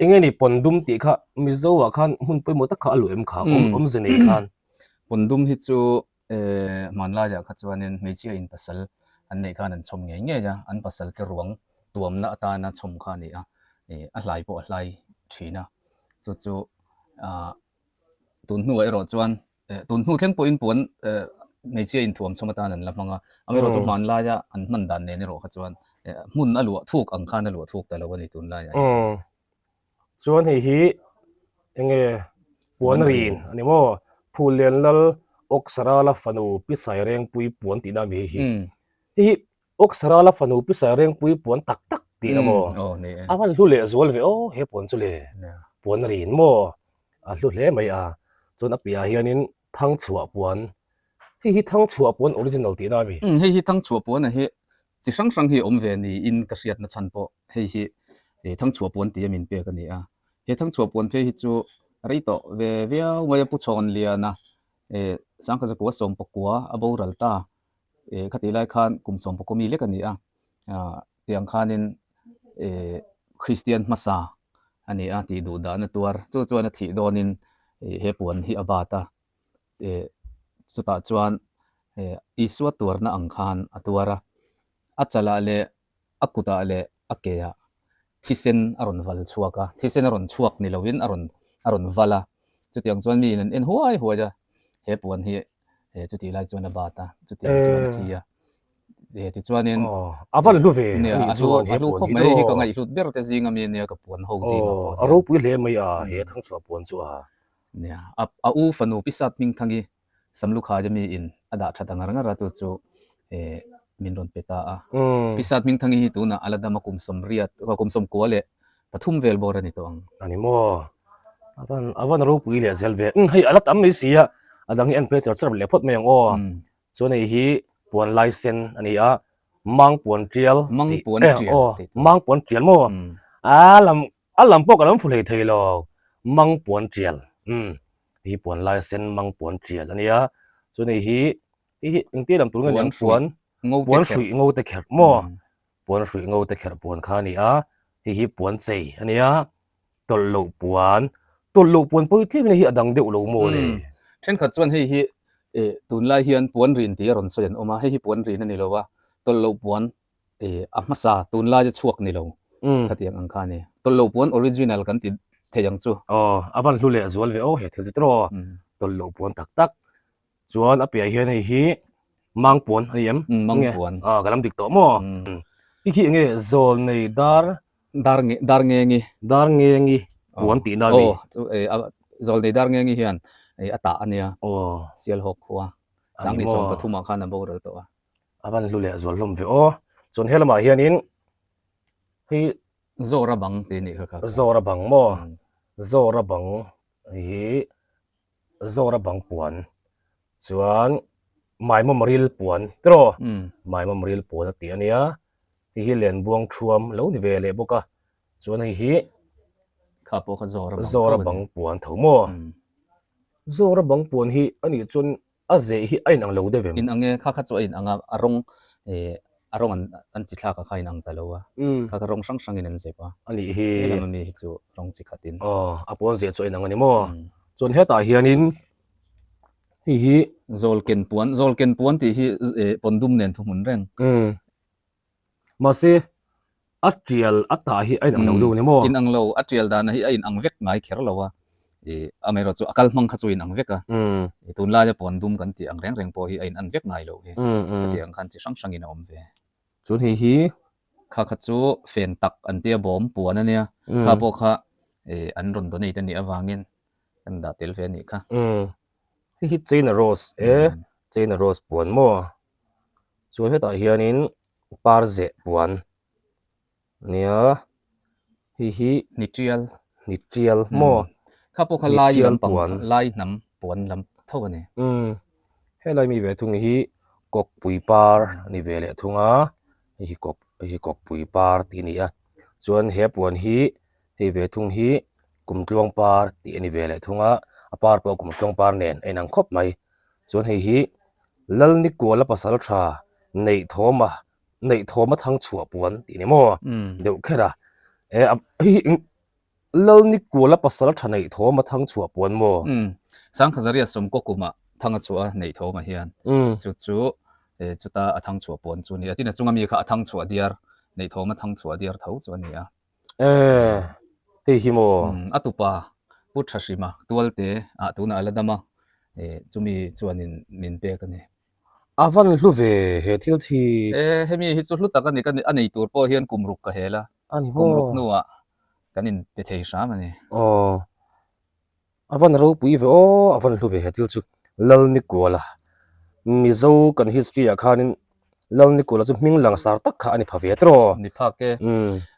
eng nge ni pawn dum tih kha mizo ah khan hmun pawimawh tak kha a luh em kha awmze nei khan pawn dum hi chu Hmanlaiah kha chuanin hmeichhia in pasal an neih khan an chhawm ngei ngei a, an pasal te ruang tuamna atana chhawm kha a ni a, a hlai pawh a hlai thin a, chu chu tun hnuah erawh chuan tun hnu thleng pawhin puan hmeichhia in thuam chhawm atan an la hmang a, amaherawhchu hmanlaia an hman dan nen erawh kha chuan hmun a luah thuk ang khan a luah thuk ta lo a ni tunlaiah hi chuan. Chuan hei hi enge puan rin a ni maw? Phullian lal Awksarala fanu Pi Sairengpui puan tihna a mi hei hi. Hei hi Awksarala fanu Pi Sairengpui puan tak tak tihna maw? A van hlu leh zual ve aw he puan chu le. Puan rin maw? A hlu hle mai a. Chuan a piahah hianin Thangchhuah puan. Hei hi Thangchhuah puan original tihna a mi. Hei hi Thangchhuah puan a hi Chi hrang hrang hi a awm ve niin ka hriatna chhan pawh hei hi Thangchhuah puan tia min pek a ni a. He Thangchhuah puan phei hi chu rei tawh ve viau mai a Pu Chhawnliana Sangkha Zakua Sawmpakua a boral ta khatih lai khan kum Sawmpakua mi lek a ni a. Tiang khanin Kristian hmasa a ni a tih duh dahna tuar chu chuan a thih dawnin he puan hi a bat a. Chutah chuan Isua tuarna ang khan a tuar a, a chalah leh a kutah leh a keah thisen a rawn val chhuak a, thisen a rawn chhuak ni loin a rawn a rawn val a, chutiang chuan miin an en huai huai a, he puan hi chutih lai chuan a bat a, chutiang chuan a thi a, tichuanin a van hlu ve a nih chuan he puan hi mai hi ka ngaihhlut ber te zinga mi ania ka puan ho zingah pawh a ropui hle mai a he thangchhuah puan chu a. Nia, a a u fanu Pisat Hmingthangi Samlukhaia mi in a dah that a ngar ngar a chu chu eh min rawn pe ta a. Pisat Hmingthangi hi tunah a la dam a kum sawmriat kum sawmkua leh pathum vel bawr a ni tawh ang. A ni maw? A van a van ropui leh zel ve. Umm hei a la tam mai si a, a dang hi en phei char char leh phawt mai ang aw. Chuan hei hi puan lai sen a ni a, mang puan tial Mang puan tial tih tur. Mang puan tial maw? A lam A lam pawh ka lam fu hlei thei lo, mang puan tial, umm, hi puan lai sen mang puan tial a nia, chuan hei hi, hei hi engtia lam tur nge niang puan, puan hruih ngo te kherh maw, puan hruih ngo te kherh puan kha a ni a, hei hi puan chei a nia, tawlh loh puan, tawlh loh puan pawh hi tlem in hei hi a dang deuh lo maw le. Thenkhat chuan hei hi tunlai hian puan rin tih a rawn sawi an awm a, hei hi puan rin a ni lo a, tawlh loh puan a hmasa tunlaia chhuak ni lo khatiang ang kha a ni. Tawlh loh puan original kan ti thei ang chu. Aw, a van hlu leh zual ve aw he thil chu tiraw. Tawlh loh puan tak tak. Chuan a piah hian hei hi mang puan a ni em? Mang puan. Aw, ka lam dik tawh maw? Hi khi enge zawl nei dar. Dar nge dar ngengi. Dar ngengi puan tihna a ni. Aw chu eh a zawl nei dar ngengi hian eh a tah a nia. Aw. Sialhawk khua. Sangni 13 ah khan a boral tawh a. A van hlu leh zual hlawm ve aw. Chuan he lamah hianin hei Zawra bang tih a nih kha kha. Zawra bang maw? Zawra bang hi Zawra bang puan chuan Maimawm ril puan tiraw? Maimawm ril puan a tih a nia. Hei hi Lenbuang thuam lo ni ve leh bawk a. Chuan hei hi Kha pawh kha Zawra bang Zawra bang puan tho maw? Zawra bang puan hi a nih chuan A zeh hi a inang lo deuh em? Inang e, kha kha chu a inang a, a rawng eh a rawng an an chi thlak a kha a inang ta lo a, kha kha rawng hrang hrangin an zep a. A nih hi. He lam ami hi chu rawng chi khatin. Aw, a pawn zeh chu a inang a ni maw? Chuan hetah hianin hei hi. Zawlken puan, zawlken puan tih hi eh pawndum nen thuhmun reng. Mahse, a tial a tah hi a inang lo deuh a ni maw? Inang lo, a tial dana hi a inang vek ngai kher lo a, ih amaherawh chu a kal hmang kha chu a inang vek a, ih tunlaia puan dum kan tih ang reng reng pawh hi a inan vek ngai loh hi, hetiang ang khan chi hrang hrangin a awm ve. Chuan hei hi? Kha kha chu fen tak an tia bawm puan a nia, kha pawh kha ih an rawn donate a nih avangin kan dah tel ve a nih kha. Hei hi China rose e, China rose puan maw? Chuan hetah hianin par zeh puan nia hei hi ni tial ni tial maw kha pawh kha lai lampang lai hnam puan lam tho a ni umm helai mi ve thung hi kawkpui par a ni ve leh thung a hei hi kawk hei hi kawkpui par tih a ni a chuan he puan hi hei ve thung hi kumtluang par tih a ni ve leh thung a a par pawh kumtluang par nen a inang khawp mai. Chuan hei hi Lalnikuala pasal tha Neihthawma Neihthawma thang chhuah puan tih ni maw deuh kher a e hei hi Lalnikuala pasal tha Neihthawma thang chhuah puan maw? Sangkhazaria Sawmkaw kuma thang a chhuah a Neihthawma hian chu chu chuta a thang chhuah puan chu a ni a tin a chunga mi kha a thang chhuah diar Neihthawma thang chhuah diar tho chu a ni a. Eh, hei hi maw? Umm, a tupa Pu Thahrima Tualte ah tunah a la dam a, eh chumi chuanin min pek a ni. A van hlu ve he thil thi. Eh, hemi hi chu hlu tak a ni, ka a nei tur pawh hian kum ruk ka hel a, A ni maw? kum ruk hnuah kan inpe thei hram a ni. Aw. A van ropui ve aw, a van hlu ve he thil chu. Lalnikuala, Mizo kan history ah khanin Lalnikuala chu hming langsar tak kha a ni pha ve tiraw? Ni phak e.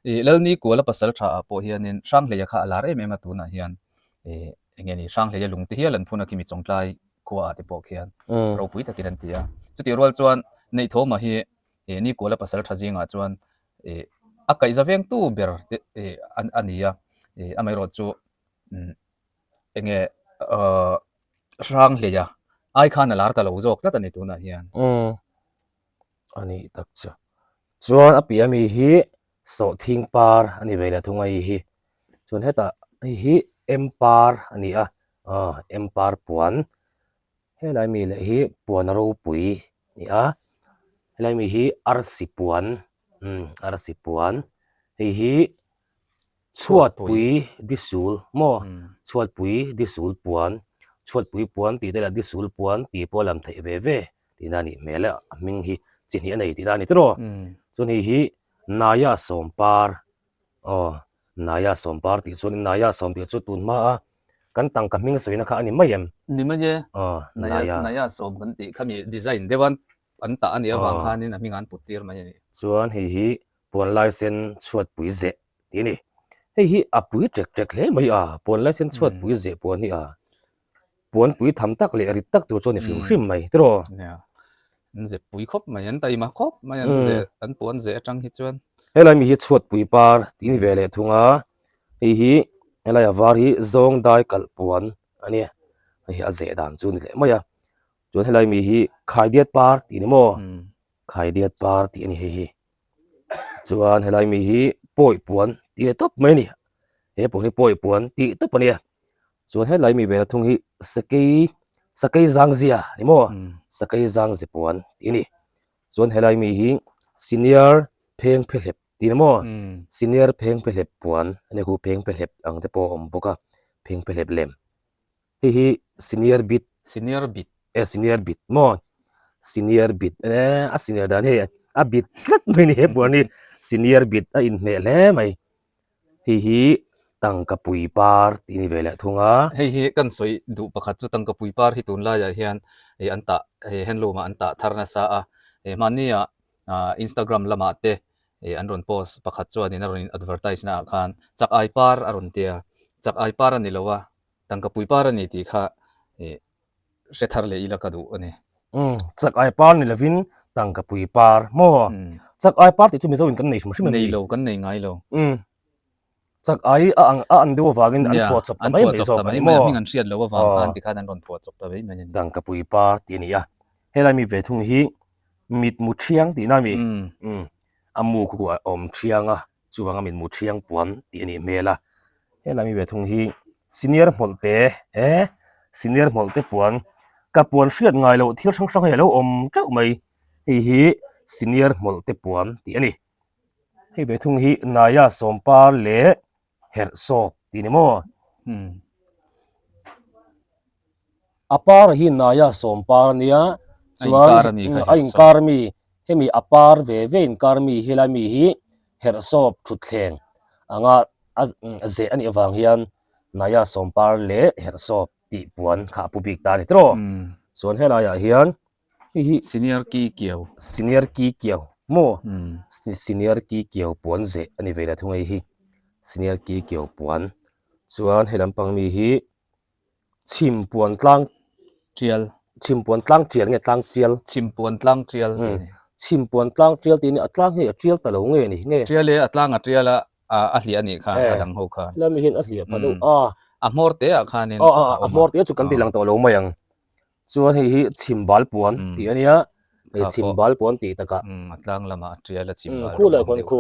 Ih Lalnikuala pasal tha ah pawh hianin Hranghleia kha a lar em em a tunah hian ih eng nge ni Hranghleia lung te hial an phun a khimi Chawngtlai khua ah te pawh khian ropui takin an ti a. Chutih rual chuan Neihthawma hi ih Nikuala pasal tha zingah chuan ih a kaihza vengtu ber te ih a ni a ih amaherawhchu chu enge ahh hrang hleia ai khan a lar ta lo zawk tlat a ni tunah hian. Umm a nih tak chu. Chuan a piah ami hi sawhthing par a ni ve leh thung a hei hi. Chuan hetah hei hi em par a ni a aw em par puan. Helai mi leh hi puan ropui a ni a helai mi hi arsi puan umm arsi puan hei hi. Chhuatpui disul maw? Chhuatpui disul puan, chhuatpui puan tih te leh disul puan tih pawh a lam theih ve ve tihna a nih hmel e, a hming hi chi hnih a nei tihna a ni tiraw? Chuan hei hi Naya Sawmpar aw Naya Sawmpar tih chuan Naya Sawm tih chu tun hma a kan tangka hming sawina kha a ni mai em? Ni mai e, Aw Naya Naya Sawm kan tih kha mi design deuh a an tah a nih avang khanin a hming an put tir mai a ni. Chuan hei hi puan laisen chhuatpui zeh tih a ni. Hei hi a pui ṭek ṭek hle mai a, puan laisen chhuatpui zeh puan hi a puan pui tham tak leh rit tak tur chu a ni hrim hrim mai tiraw? Nia, an zep pui khawp mai, an taima khawp mai an zeh an puan zeh atang hi chuan. Helai mi hi chhuatpui par tih a ni ve leh thung a, hei hi helai a var hi zawng dai kalh puan a nia, hei hi a zeh dan chu a ni leh mai a, chuan helai mi hi khaidiat par tih a ni maw? Khaidiat par tih a ni hei hi. Chuan helai mi hi pawi puan tih leh tawp mai a ni he puan hi pawi puan tih tawp a nia chuan helai mi vela thung hi sakei sakei zang zia ni maw sakei zang ze puan tih a ni chuan helai mi hi senior pheng phehlep tih a ni maw senior pheng phehlep puan a ni khu pheng phehlep ang te pawh a awm bawk a pheng phehlep lem. Hei hi senior bit. Senior bit. E senior bit maw? Senior bit e a senior dan hei a bit tlat mai ni he puan hi. Senior bit a inhmeh hle mai. Hei hi tangka pui par tih a ni ve leh thung a. Hei hi kan sawi duh pakhat chu tangka pui par hi tunlaiah hian ih an tah ih handloom ah an tah thar nasa a. Ih hmanni ah Instagram lamah te ih an rawn post pakhat chuanin a rawn in advertise naah khan chak ai par a rawn tia. Chak ai par a ni lo a, tangka pui par a ni tih kha ih hre thar leh ila ka duh a ni. Umm chak ai par ni lovin tangka pui par maw? Chak ai par tih chu Mizo in kan nei hrim hrim em ni? Nei lo, kan nei ngai lo. Umm chak ai a ang a an deuh avangin an phuah chawp ta mai mai zawk a ni maw? An phuah chawp ta mai mai a, hming an hriat loh avang khan tikhan an rawn phuah chawp ta mai mai a ni. Tangka pui par tih a ni a, helai mi ve thung hi mitmu thiang tihna a mi? Umm a mu khu a awm thiang a. Chuvanga min mu thiang puan tih a nih hmel a, helai mi ve thung hi senior hmawlh te e senior hmawlh te puan ka puan hriat ngai loh thil hrang hrang hi a lo awm teuh mai hei hi senior hmawlh te puan tih a ni hei ve thung hi Naya sawmpar leh herh sawp tih a ni maw a par hi Naya sawmpar a nia chuan a inkar ami hemi a par ve ve inkar mi helai mi hi herh sawp thutthleng anga a zeh a nih avang hian Naya sawmpar leh herh sawp tih puan kha a pu bik ta a ni tawh chuan helaiah hian hei hi Senior ki kiau Senior ki kiau maw Senior ki kiau puan zeh a ni ve leh thung a hei hi Senior ki kiau puan chuan hei lampang mi hi Chhimpuan tlang tial Chhimpuan tlang tial nge tlang tial Chhimpuan tlang tial tih a ni. Chhimpuan tlang tial tih a ni a tlang hi a tial ta lo nge ni nge? Tial e a tlang a tial a a hliah a nih kha a dang ho khan. Helai mi hian a hliah pha deuh a. A hmawr te ah khanin a awm a. A hmawr te chu kan ti lang tawh lo mai ang. Chuan hei hi chhimbal puan tih a nia hei chhimbal puan tih takah. A tlang lamah a tial a chhimbal Khu leh khawn khu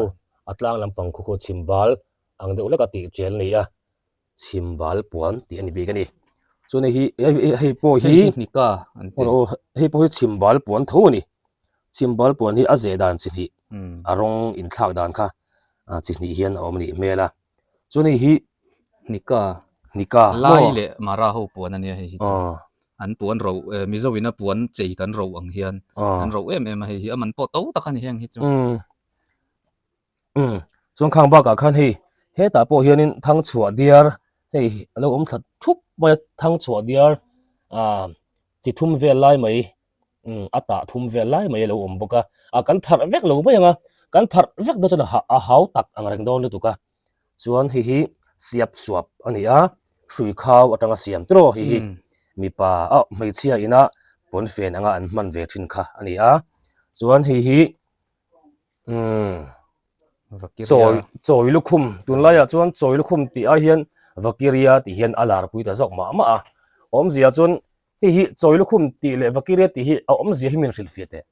a tlang lampang khu khu chhimbal ang deuh hlek a tih tial a ni a. Chhimbal puan tih a ni bik a ni. Chuan hei hi hei pawh hi Hei hi hnika an ti. Aw hei pawh hi chhimbal puan tho a ni. Chhimbal puan hi a zeh dan chi hnih a rawng inthlak dan kha chi hnih hian a awm a nih hmel a. Chuan hei hi Hnika Hnika Lai leh Mara ho puan a nia hei hi chu. An puan ro Mizo in a puan chei kan ro ang hian an ro em em a hei hi a man pawh to tak a ni heng hi chu. Umm chuan khang bakah khan hei hetah pawh hianin thang chhuah diar hei a lo awm thla thup mai a thang chhuah diar ah chi thum vel lai mai umm a tah thum vel lai mai a lo awm bawk a ah kan pharh vek lo mai ang a kan pharh vek dawn chuan a a hau tak ang reng dawn lutuk a chuan hei hi siap suap a ni a hrui khau atanga siam tiraw hei hi mipa ah hmeichhia ina pawnfen anga an hman ve thin kha a ni a chuan hei hi. Umm chawi chawi lukhum tunlaiah chuan chawi lukhum tih ai hian vakiria tih hian a lar pui ta zawk mah mah a awmzia chuan hei hi chawi lukhum tih leh vakiria tih hi a awmzia hi min hrilh fiah teh.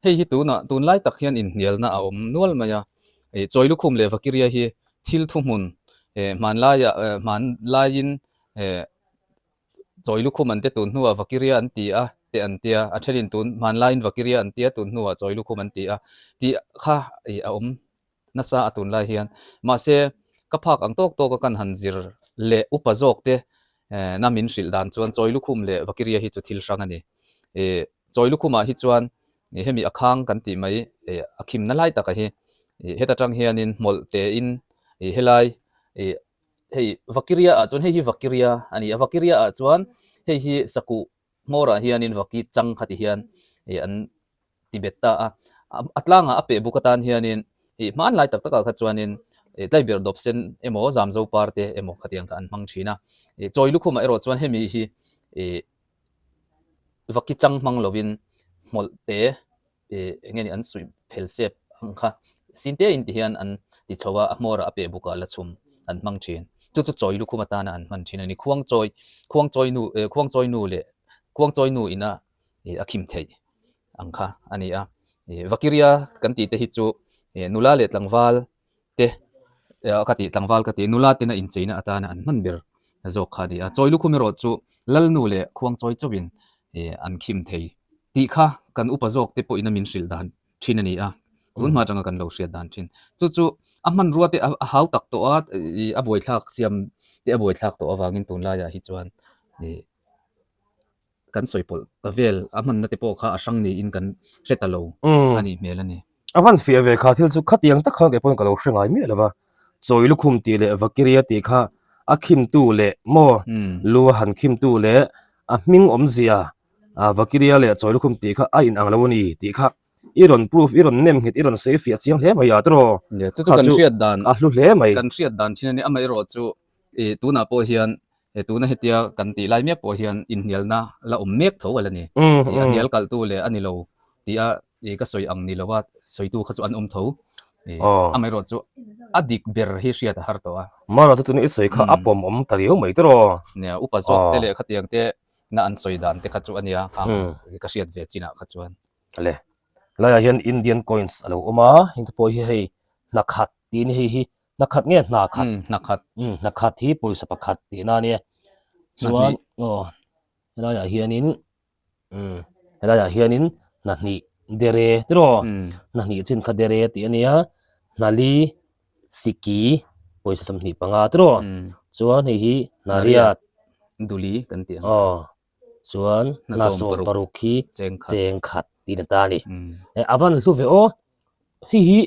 Hei hi tunah tunlai tak hian inhnialna a awm nual mai a, ih chawi lukhum leh vakiria hi thil thuhmun eh hmanlaiah eh hmanlaiin eh Chawi lukhum an te tun hnuah Vakiria an ti a te an tia, a thenin tun hmanlaiin Vakiria an tia tun hnuah Chawi lukhum an ti a tih kha ih a awm nasa a tunlai hian. Mahse, ka phak ang tawk tawk a kan han zir leh upa zawk te na min hrilh dan chuan Chawi lukhum leh Vakiria hi chu thil hrang a ni. Ih Chawi lukhumah hi chuan ih hemi a khang kan tih mai ih a khimna lai taka hi ih heta tang hianin hmawlh tein ih helai ih hei vakiria ah chuan hei hi vakiria a ni a vakiria ah chuan hei hi sakuh hmawrah hianin vaki chang kha ti hian ih an ti bet ta a a tlangah a peh buk atan hianin ih hmanlai tak takah kha chuanin ih tlaiberh dawp sen emaw zamzo par te emaw khatiang kha an hmang thin a ih chawi lukhumah erawh chuan hemi hi ih vaki chang hmang lovin hmawlh te ih eng nge ni an suih phel sep ang kha sin te in ti hian an ti chho a a hmawrah a peh bukah la chhum an hmang thin chu chu chawi lukhum atana an hman thin a ni khuang chawi khuang chawi nu eh khuang chawi nu leh khuang chawi nu ina ih a khim theih ang kha a ni a ih vakiria kan tih te hi chu ih nula leh tlangval te ka tih tlangval ka tih nula tena incheina atana an hman ber zawk kha a ni a chawi lukhum erawh chu lalnu leh khuang chawi chauhin ih an khim thei tih kha kan upa zawk te pawhin a min hrilh dan thin a ni a tun hma atanga kan lo hriat dan thin chu chu a hmanrua te a hau tak tawh a ih a buaithlak siam te a buaithlak tawh avangin tunlaiah hi chuan ih kan sawi pawlh ta vel a hmanna te pawh kha a hrang niin kan hre ta lo a nih hmel a ni. A van fiah ve kha thil chu khatiang tak khan kei pawn ka lo hre ngai miah lo va, chawi lukhum tih leh vakiria tih kha a khimtu leh maw lu a han khimtu leh a hming awmzia vakiria leh chawi lukhum tih kha a inang lo a ni tih kha i rawn proof i rawn nem nghet i rawn sawi fiah chiang hle mai a tiraw chu chu kan hriat dan a hlu hle mai. Kan hriat dan thin a ni amaherawh chu tunah pawh hian He tuna hetia kan tih lai mek pawh hian inhnialna la awm mek tho a la ni. A hnial kalhtu leh a ni lo tih a ka sawi ang ni lova sawitu kha chu an awm tho. Amaherawh chu a dik ber hi hriat a har tawh a. Mara chu tuna i sawi kha a pawm awm ta riau mai tiraw? Nia, upa zawk te leh khatiang te na an sawi dan te kha chu a nia khang ka hriat ve chinah kha chuan. Le, laiah hian Indian coins a lo awm a, hengte pawh hi hei hna khat tih a ni hei hi hna khat nge hna khat hna khat hna khat hi pawisa pakhat tihna a nia chuan aw helaiah hianin helaiah hianin hna hnih dere tiraw hna hnih chin kha dere tih a nia hna li siki pawisa 25 tiraw chuan hei hi hna riat duli kan tih ang aw chuan hna 60 hi cheng khat tih a ta a ni a van hlu ve aw hei hi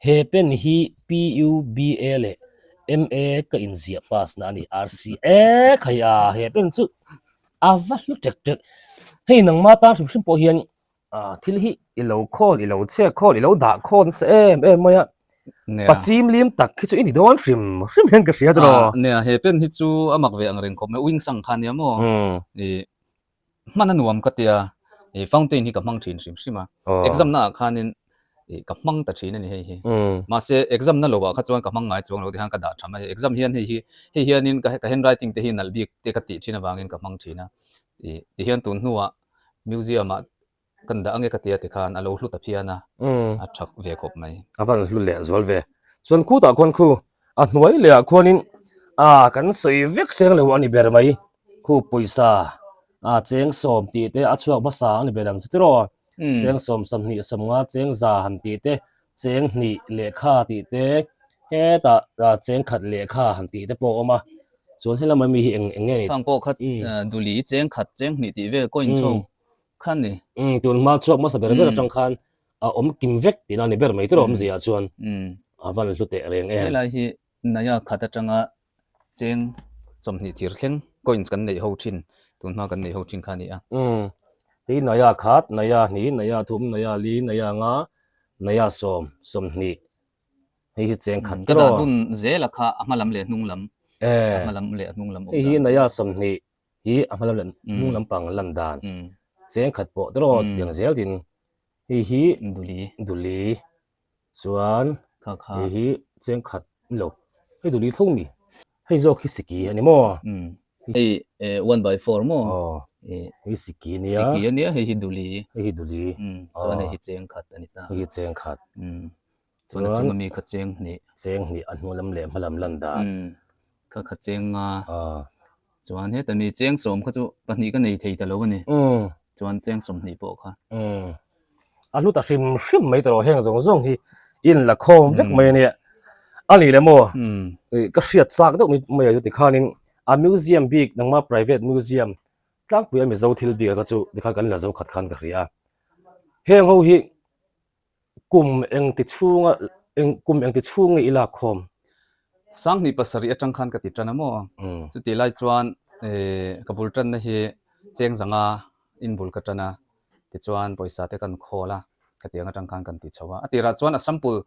He pen hi PUBA leh MA ka inziah pass na a ni RCA khai a he pen chu a va hlu tek tek. Hei nangma tan hrim hrim pawh hian thil hi i lo khawl i lo chhiat khawl i lo dah khawl nasa em em mai a. Pachim lim tak hi chu i ni dawn hrim hrim hian ka hria tawh. Nia he pen hi chu a mak ve ang reng khawp mai wing sang kha nia maw. Hman a nuam ka tia, i fountain hi ka hmang thin hrim hrim a, exam na ah khanin i ka hmang ta thin a ni hei hi. Mahse exam na lo ah kha chuan ka hmang ngai chuang lo ti khan ka dah tha mai a, exam hian hei hi hei hianin ka ka handwriting te hi nalh bik te ka tih thin avangin ka hmang thin a, i tihian tun hnuah museum ah kan dah ange ka tia tikhan a lo hlu ta phian a, a tha ve khawp mai. A van hlu leh zual ve. Chuan khutah khuan khu a hnuai leh ah khuanin a kan sawi vek seng lo a ni ber mai. Khu pawisa a cheng sawm tih te a chhuak hmasa a ni ber ang chu tiraw. Cheng sawm 20 50 cheng za han tih te cheng hnih lehkha tih te hetah cheng khat lehkha han tih te pawh a awm a. Chuan helama mi hi eng eng nge ni? Khang pawh kha duli cheng khat cheng hnih tih vel coins ho khan ni. Umm tun hma chhuak hmasa ber ber atang khan a awm kim vek tihna a ni ber mai tiraw awmzia ah chuan a van hlu teh reng em. Helai hi Naya khat atanga cheng 20 thir thleng coins kan neih ho thin tun hma kan neih ho thin kha a ni a. Umm hei Naya khat, Naya hnih, Naya thum, Naya li, Naya nga, Naya sawm, 20 hei hi cheng khat tiraw. Ka dah dun zel a kha a hma lam leh hnung lam a hma lam leh a hnung lam awm dan chu. Hei hi Naya 20 hi a hma lam leh hnung lampang lan dan cheng khat pawh tiraw chutiang zel tin hei hi duli duli chuan hei hi cheng khat ni lo hei duli tho mi hei zawk hi siki a ni maw hei 1 by 4 maw hei siki a nia siki a nia hei hi duli hei hi duli chuan hei hi cheng khat a ni ta hei hi cheng khat chuan a chunga mi kha cheng hnih cheng hnih a hnung lam leh hma lam lan dan kha kha cheng nga chuan heta mi cheng sawm kha chu pahnih ka nei thei ta lo a ni chuan cheng 20 pawh kha a hlu ta hrim hrim mai tawh heng zawng zawng hi in la khawm vek mai a nia a ni le maw ka hriat chak deuh mai a chu tikhanin a museum bik nangma private museum tlangpui a Mizo thil bik a kha chu tikhan kan la zo khat khan ka hria heng ho hi Kum engti chhunga eng kum engti chhung nge i lak khawm? 2007 atang khan ka ti tan a maw? Chutih lai chuan ka bul tanna hi cheng zanga in bul ka tan a, tichuan pawisa te kan khawl a, khatiang atang khan kan ti chho a. A tirah chuan a sample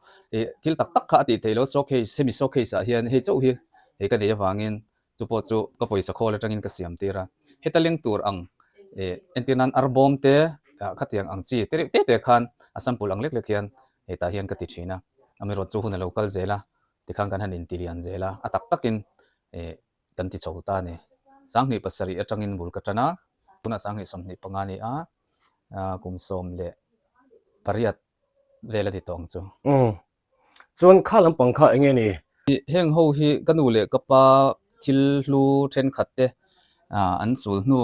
thil tak tak kha a tih theih loh, showcase hemi showcase ah hian hei chauh hi hei ka neih avangin Chu pawh chu ka pawisa khawl atangin ka siam tir a, heta leng tur ang eh entir nan arbawm te khatiang ang chi te reuh te te khan a sample ang lek lek hian hetah hian ka ti thin a, amaherawhchu chu hun a lo kal zel a, tikhan kan han inti lian zel a, a tak takin eh kan ti chho ta a ni. 2007 atangin bul ka tan a, tunah 2025 a ni a, kum 18 vel a ni tawh ang chu. Umm Chuan kha lampang kha eng nge ni? Heng ho hi ka nu leh ka pa thil hlu thenkhat te an sul hnu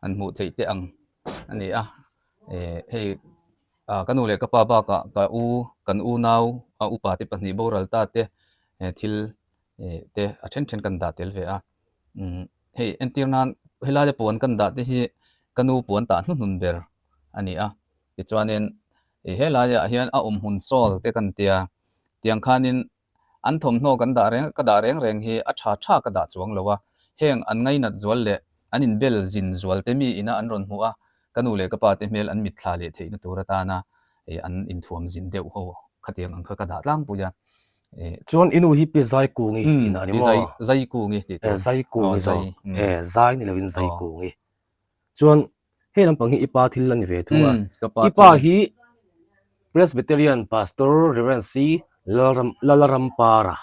an hmuh theih te ang a ni a. Hei ka nu leh ka pa bakah ka u kan unau a upa te pahnih boral ta te thil te a then then kan dah tel ve a. Hei entir nan helaia puan kan dah te hi ka nu puan tah hnuhnun ber a ni a. Tichuanin. I helaiah hian a awm hmun sawl te kan tia, tiang khanin an thawmhnaw kan dah reng ka dah reng reng hi a tha tha ka dah chuang lo a, heng an ngainat zual leh an inbel zin zual te mi ina an rawn hmuh a, ka nu leh ka pa te hmel an mitthla leh theihna tur atana an inthuam zin deuh ho khatiang ang kha ka dah tlangpui a. Chuan i nu hi Pi Zaikungi inah a ni maw? Pi Zaikungi tih tur. Zaikungi zawk. Zai ni lovin Zaikungi. Chuan hei lampang hi i pa thil a ni ve thung a. I pa hi Presbyterian Pastor Reverend C Lalrampara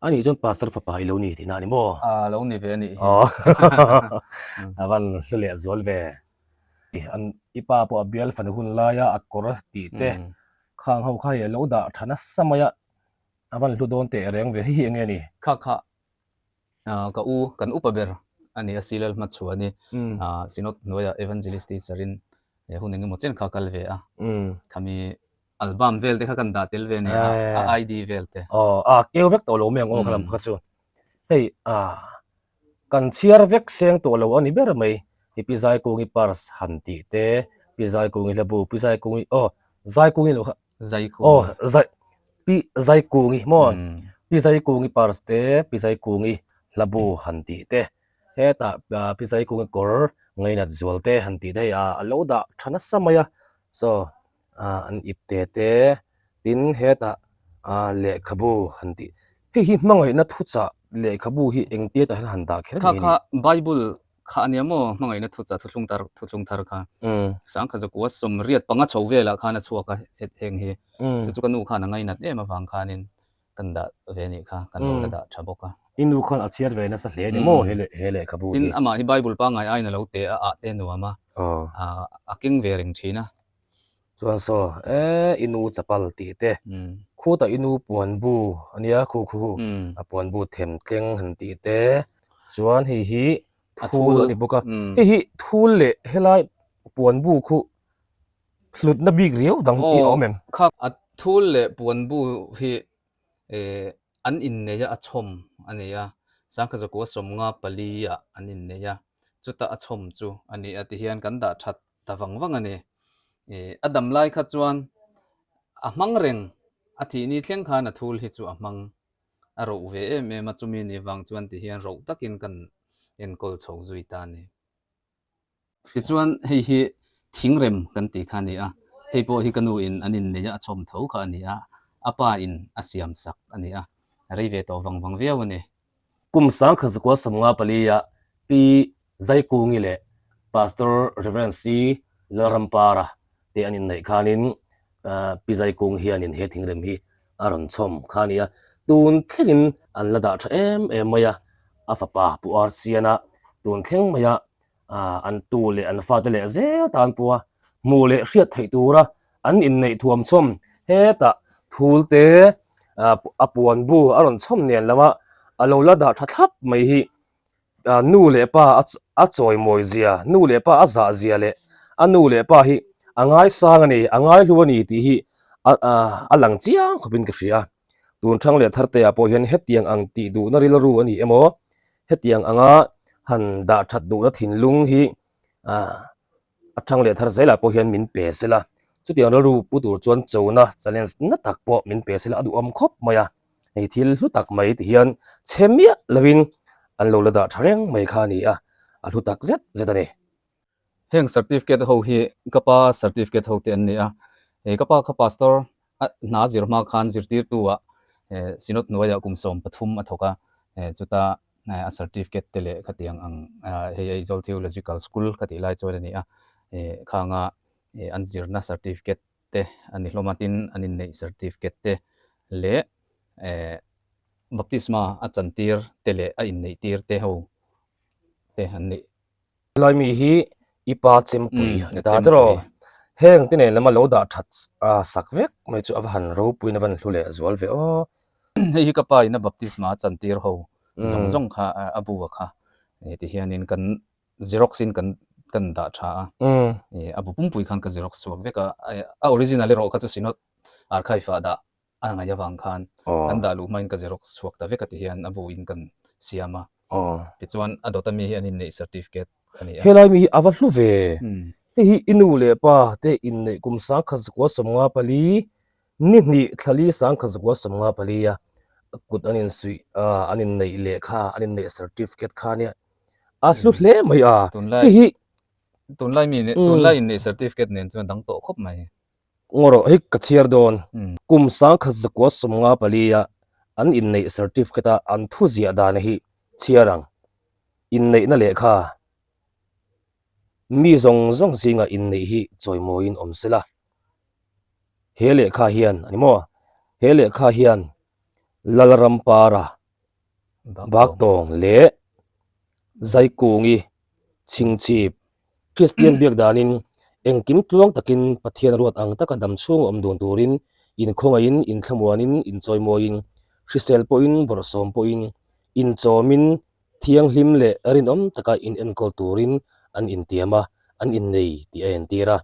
a nih chuan Pastor fapa i lo ni tihna a ni maw? A lo ni ve a nih hi. A van hlu leh zual ve. I pa pawh a bial fanu hun laia a kawr tih te khang ho kha hi a lo dah tha nasa mai a, a van hlu dawn teh reng ve. Hei hi eng nge ni? Kha kha Ka u, kan upa ber a ni a, Silal hmachhuah a ni. Synod hnuaiah Evangelist teacher in hun engemaw chen kha kal ve a. Khami album vel te kha kan dah tel ve a ni a, a ID vel te. Aw, a keu vek tawh lo mai ang aw kha lam kha chu. Hei, kan chhiar vek seng tawh lo a ni ber mai. Hi Pi Zaikungi purse han tih te, Pi Zaikungi hlabu, Pi Zaikungi, aw Zaikungi lo kha Zaikungi. Aw, Zai, Pi Zaikungi maw? Pi Zaikungi purse te, Pi Zaikungi hlabu han tih te, hetah Pi Zaikungi kawr ngainat zual te han tih te hei a lo dah tha nasa mai a. Saw an ip te te, tin hetah lehkhabu han tih. Hei hi hmangaihna thuchah lehkhabu hi engtia tah hian han dah kher mai a ni. Kha kha Bible Kha a nia maw, hmangaihna thuchah thuthlung tar thuthlung thar kha. Sangkhat zakua sawmriat panga chho velah khan a chhuak a heng hi. Chu chu ka nu khan a ngainat em avang khanin kan dah ve anih kha, kan lo la dah tha bawk a. I nu khan a chhiar ve nasa hle a ni maw he leh he lehkhabu hi. Tin, amah hi Bible pangngai aiin a lo te a, ah te nuam a, a keng ve reng thin a. Chuan saw, e i nu chapal tih te, khutah i nu puan bu a nia khu khu a puan bu them tleng han tih te, chuan hei hi thul a ni bawk a, hei hi thul leh helai puan bu khu hlutna bik riau dang hi a awm em? Kha a thul leh puan bu hi an innei a, a chhawm a ni a, Sangkhazakua sawmnga pali ah an innei a, chutah a chhawm chu a ni a tihian kan dah that ta vang vang a ni. A dam lai kha chuan a hmang reng, a thih ni thleng khan a thul hi chu a hmang a roh ve em em a, chumi ni vang chuan tihian roh takin kan enkawl chho zui ta a ni. Tichuan hei hi thingrem kan tih kha a ni a, hei pawh hi ka nu in an innei a, a chhawm tho kha a ni a, a pa in a siam sak a ni a, a rei ve tawh vang vang viau a ni. Kum 19 54 ah Pi Zaikungi leh Pastor Rev. C. Lalrampara te an inneih khanin Pi Zaikung hianin he thingrem hi a rawn chhawm kha a ni a, tun thlengin an la dah tha em em mai a, a fapa Pu Arsiana tun thleng maia an tu leh an fate leh zel tan pawha hmuh leh hriat theih tura an inneih thuam chhawm hetah thul te a puan bu a rawn chhawm nen lama a lo la dah tha thlap mai hi nu leh pa a chawimawi zia, nu leh pa a zah zia leh a nu leh pa hi a ngaisang a ni, a ngaihlu a ni tih hi a lang chiang khawpin ka hria. Tun thang leh thar te ah pawh hian hetiang ang tih duhna rilru a ni emaw, hetiang anga han dah that duhna thinlung hi a thang leh thar zelah pawh hian min pe sela, chutiang rilru pu tur chuan chona challenge na tak pawh min pe sela a duhawm khawp mai a, hei thil hlu tak mai ti hian chhe miah lovin an lo la dah tha reng mai kha a ni a, a hlu tak zet zet a ni. Heng certificate ho hi ka pa certificate ho te an ni a, ka pa kha pastor a hna zir hma khan zirtirtu ah Synod hnuaiah kum 13 a thawk a, chuta a certificate te leh khatiang ang hei Aizawl Theological School ka tih lai chuan a ni a, khanga an zirna certificate te a ni hlawm a, tin an inneih certificate te leh baptisma a chantir te leh a inneih tir te ho te an nih. Helai mi hi i pa chempui a ni ta tiraw? Heng te nen lama lo dah that sak vek mai chu a va han ropuiin a va han hlu leh zual ve aw. Hei hi ka pa in a baptisma a chantir ho zawng zawng kha a bu a kha ti hianin kan xerox in kan kan dah tha a, a bu pumpui khan ka xerox chhuak vek a, a original erawh kha chu Synod archive ah dah a ngaih avang khan kan dah luh hmain ka xerox chhuak ta vek a ti hian a bu in kan siam a. Tichuan a dawt ami hi an inneih certificate a ni a. Helai mi hi a va hlu ve. Hei hi i nu leh pa te inneih kum 1954 ni hnih thlali 1954 a kut an insuih an inneih lehkha an inneih certificate kha nia a hlu hle mai a. Tunlai Hei hi tunlai mi tunlai inneih certificate nen chuan dang tawh khawp mai. Ngaw rawh hei ka chhiar dawn. Kum 1954 a an inneih certificate a an thu ziah dan hi chhiar ang. Inneihna lehkha Mi zawng zawng zingah inneih hi chawimawiin awm se la. He lehkha hian a ni maw? He lehkha hian Lalrampara, Baktawng leh Zaikungi chhingchhip Kristian biak danin engkim tluang takin Pathian ruat ang taka dam chhung awm dun turin inkhawngaihin, inthlamuanin, inchawimawiin, hrisel pawhin, bawrhsawm pawhin, inchawmin, Thianghlim leh rinawm taka in enkawl turin an intiam a, an innei tih a entir a.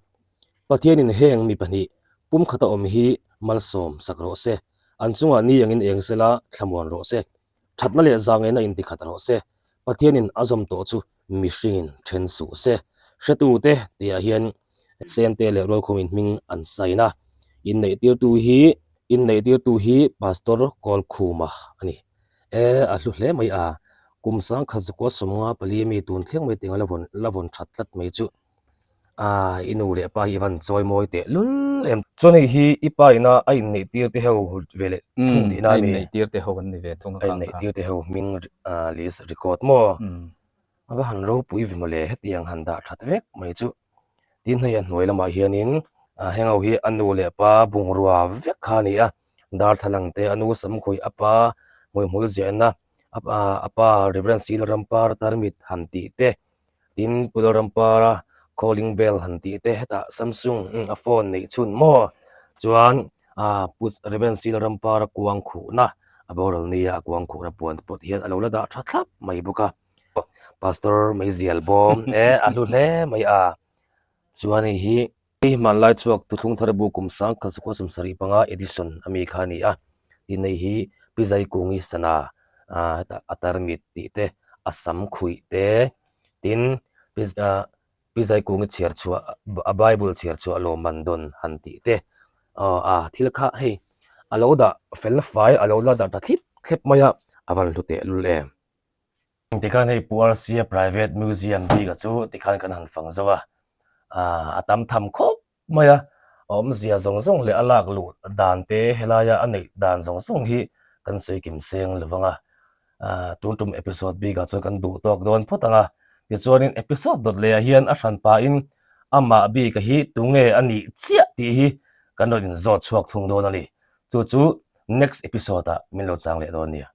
Pathianin heng mi pahnih pumkhata awm hi malsawm sak rawh se, an chungah ni angin eng sela thlamuan rawh se, thatna leh zangaihna intikhat rawh se, Pathianin a zawm tawh chu mihringin then suh se. Hretute tihah hian Sente leh Rualkhumin hming an sign a, inneihtirtu hi inneihtirtu hi Pastor Kawlkhuma a ni. E, a hlu hle mai a, kum 1954 ami tun thleng mai tiang a la vawn la vawn that tlat mai chu. A, i nu leh pa hi i van chawi mawi teh lul em. Chuan hei hi i pa ina a inneih tir te ho ve leh thung tihna a A mi? inneih tir te ho an ni ve thung a A kang inneih kha. tir te ho hming list record maw? A va han ropui ve mawle hetiang han dah that vek mai chu. Tin hei a hnuai lamah hianin heng ho hi a nu leh pa bungrua vek kha a ni a, darthlalang te a nu samkhuih a pa hmuihmul ziahna a pa Reverend Sila Rampar tarmit han tih te tin Pu Lalrampara calling bell han tih te hetah Samsung a phone neih chhun maw chuan Pu Reverend Sila Rampara kuang khuhna a boral nia a kuang khuhna puan te pawh ti hian a lo la dah tha thlap mai bawk a. Pastor meizial bawm e a hlu hle mai a chuan hei hi hei hmanlai chhuak thuthlung thar bu kum 1975 edition ami kha a ni a tin hei hi Pi Zaikungi sana ah hetah a tarmit tih te a sam khuih te tin pi ah Pi Zaikungi chhiar chhuah a bible chhiar chhuah lawmman dawn han tih te aw a thil kha hei a lo dah fel fai a lo la dah ta thlip thlep mai a a van hlu teh lul em. Tikhan hei Pu Arsia Private Museum bik a chu tikhan kan han fang zo a, a tam tham khawp mai a, a awmzia zawng zawng leh a lak luh dan te helaia a neih dan zawng zawng hi kan sawi kim seng lo vang a, tun tum episode bikah chuan kan duh tawk dawn phawt ang a, tichuanin episode dawt lehah hian a hran pahin amah bika hi tunge a nih chiah tih hi kan rawn inzawt chhuak thung dawn a ni, chu chu next episode ah min lo chang leh dawn nia.